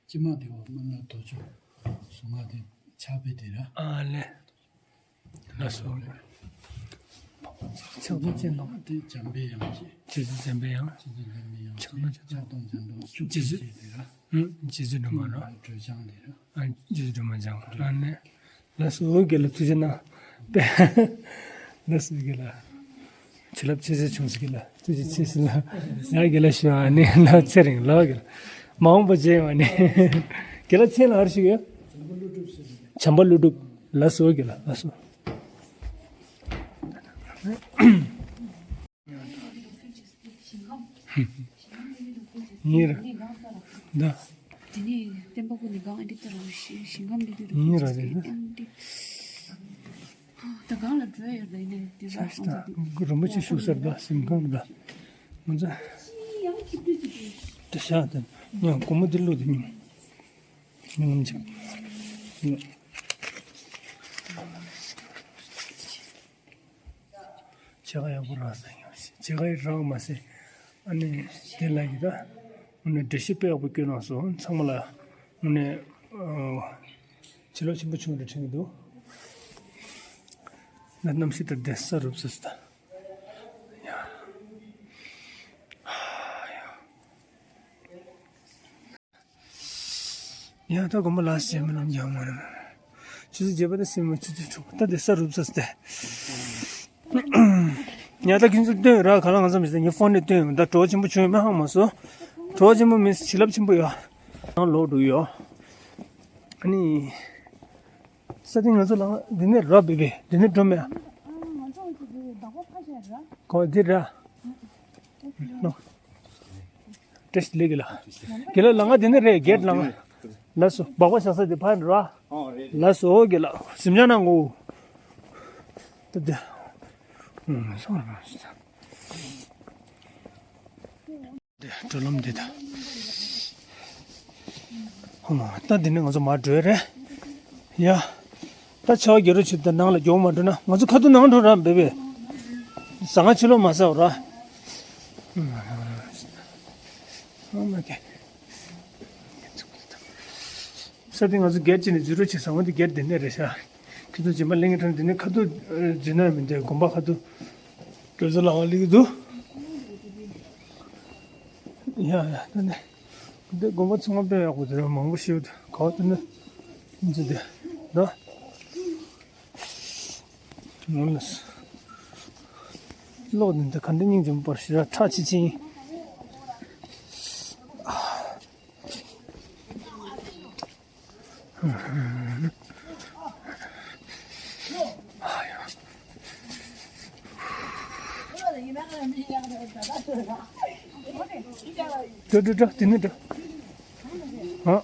སྐྱེས་མ་དེ་བ་སྨན་བླ་རྡོ་རྗེ་གཟུངས་སྔགས་དེ་ཕྱག་དཔེ་དེ་ར། ཨ་ལེ། ལགས་སོ། ཕྱག་རྡོར་ཅན་དང་། དེ་འཇམ་པའི་དབྱངས་ཀྱི། རྗེ་བཙུན་འཇམ་པའི་དབྱངས། རྗེ་བཙུན་འཇམ་པའི་དབྱངས་ཀྱི། ཕྱག་ན་རྒྱ་མཚོ། ཕྱག་སྟོང་འཇམ་དབྱངས་ཤུགས་ཀྱི་རྗེ་བཙུན། རྗེ་དེ་ར། ཨུམ། རྗེ་བཙུན་སྒྲོལ་མ་ར། སྒྲོལ་ལྗང་དེ་ར། ཨ། རྗེ་བཙུན་སྒྲོལ་མ་ལྗང་། ཨ་ནི། ལགས་སོ་དགེ་ལ་ཐུགས་རྗེ་གནང་། ལགས་སོ་དགེ་ལ། བྱིན་རླབས་ཆེ་ཆེ་བྱུང་ཟིག་གི་ལ། ཐུགས་རྗེ་ཆེ་ཟིག་ལ། ཡ་དགེ་ལ་ཞུ་ཨ་ནི་ལ་ཚེ་རིང་ལ་དགེ་ལ། མ་འོངས་པ་མཇལ་ཡོང་ཨ་ནི། དགེ་ལ་མཚན་ལ་ཨར་ཞིག་ཡོད། བྱམས་པ་ཀླུ་སྒྲུབ། ལགས་སོ་དགེ་ལ་ལགས་སོ། ཡིན་ར། ད། དེ་ནས་བསྟན་པ་ཀུན་ནས་གང་ཨེ་འདྲི་ལྟར་རང་ཞིང་ཞིང་ཁམས་འདི་དུས་ཡིན་ར་རེད་ད། ད་གང་ལ་འགྲོ་ཡོད་ད་ཡིན་ནའི་དེ་ས་ས་ད་རིན་པོ་ཆེ་བཞུགས་སར་ད་ཞིང་ཁམས་ད། ང་ཚོ་ཡང་ཁྱི་ཕྲུག་ཅིག་དེ་ཤ་ད་ཉ་སྒོར་མོ་འདི་བླུགས་དེ་ཉིན་ཉིན་ངམ་ཅིག་ཕྱེད་ཀ་ཡག་པོ་རག་ས་ཡིན། ཕྱེད་ཀ་ཡག་རག་མ་ཟད། ཨ་ནི་དེ་ལ་ཡི་ད། ཨ་ནི་འགྲེལ་བཤད་དཔེ་ཡག་པོ་བསྐྱོན་གནང་སོང་། ཚང་མ་ལ་ཨ་ནི་ཨ་བྱིན་རླབས་ཆེན་པོ་བྱུང་རེད་དྲན་གྱི་འདུག་ན་གནམ་གཤིས་ད་བདེ་ས་རུབ་ས་སུ་ད། ཡ། ཡང་ད་དགོན་པ་ལ་སེམས་མི་ལམ་རྒྱག་མ་རེད། ཆུ་ཚོད་བརྒྱད་པ་དང་སེམས་མ་ཆུ་ཚོད་དྲུག་པ་ད་དེ་ས་རུབ་ས་སྟེ། ཡང་ད་ཁྱེད་ཚོ་སྟོན་ར་ག་ལ་ང་ཚོ་མི་ཟེར་ངའི་ཕོན་ནས་སྟོན་ཡོང་ད་གྲོགས་ཆེན་པོ་བྱུང་ཡོད་མེད་ཧང་མ་སོ། གྲོགས་ཆེན་པོ་མིན་བྱིན་རླབས་ཆེན་པོ་ཡོད། ནང་ལོག་འགྲོ་ཡོད། ཨ་ནི། ས་སྟེང་ང་ཚོ་ལ་འདི་ནས་ར་བེ་བེ་འདི་ནས་འགྲོ་མེད། གོ་འདི་ར། ནོ། བཀྲ་ཤིས་བདེ་ལེགས་དགེ་ལགས། དགེ་ལགས་ལ་ང་དེ་ནས་རེད་གེད་ལ་ང་། ལགས་སོ་སྦག་སྦག་བཞག་ས་དེ་ཕར་ར། ལགས་སོ་དགེ་ལགས་གཟིམ་ཆ་ནང་ངོ་། ད་དེ། ཨུམ་སོང་ར་མ་སོང་། དེ་འགྲོ་ལམ་དེ་ད། ཧོ་མ་ད་དེ་ནས་ང་ཚོ་མར་འགྲོ་ཡ་རེད། ཡ། ད་ཆར་པ་རྒྱག་རོགས་བྱེད་དང་ནང་ལ་མགྱོགས་མ་འགྲོ་ན་ང་ཚོ་ཁ་ཐུག་ནང་འགྲོ་ར་བེ་བེ། ཟ་ང་ཕྱི་ལོགས་མ་ཟ་བ་ར། ཨོ་མ་ཀེ། ས་དེ་ང་ཚོ་སྒེར་གཅིག་ནས་འཛུལ་རོགས་བྱེད་ཟ་ང་དེ་སྒེར་དེ་ནས་རེད་ཤག་ཁྱེད་ཚོ་རྗེས་མ་གླེང་གི་ཐོག་ནས་དེ་ནས་ཁ་ཐུག་འཛུལ་ན་མི་འདོད་དགོན་པ་ཁ་ཐུག་དྲོད་ཚོ་ལ་བ་ལིག་འདུག་ཡ་ཡ་ད་ནས་འདི་དགོན་པ་ཚང་མ་དཔེ་ཡག་པོ་དེ་ར་མང་པོ་ཤེས་འདུག་ག་བ་དེ་ནས་འཛུལ་དེ་ད། ངོ་ལ། གློག་འདི་འདི་ག་འདྲ་སྙིང་རྗེ་མོ་པར་ཞེ་དྲག་ཁྲ་ཆི་ཆི་ཡིན། འགྲོ་འགྲོ་འགྲོ་དེ་ནས་འགྲོ། ཨ།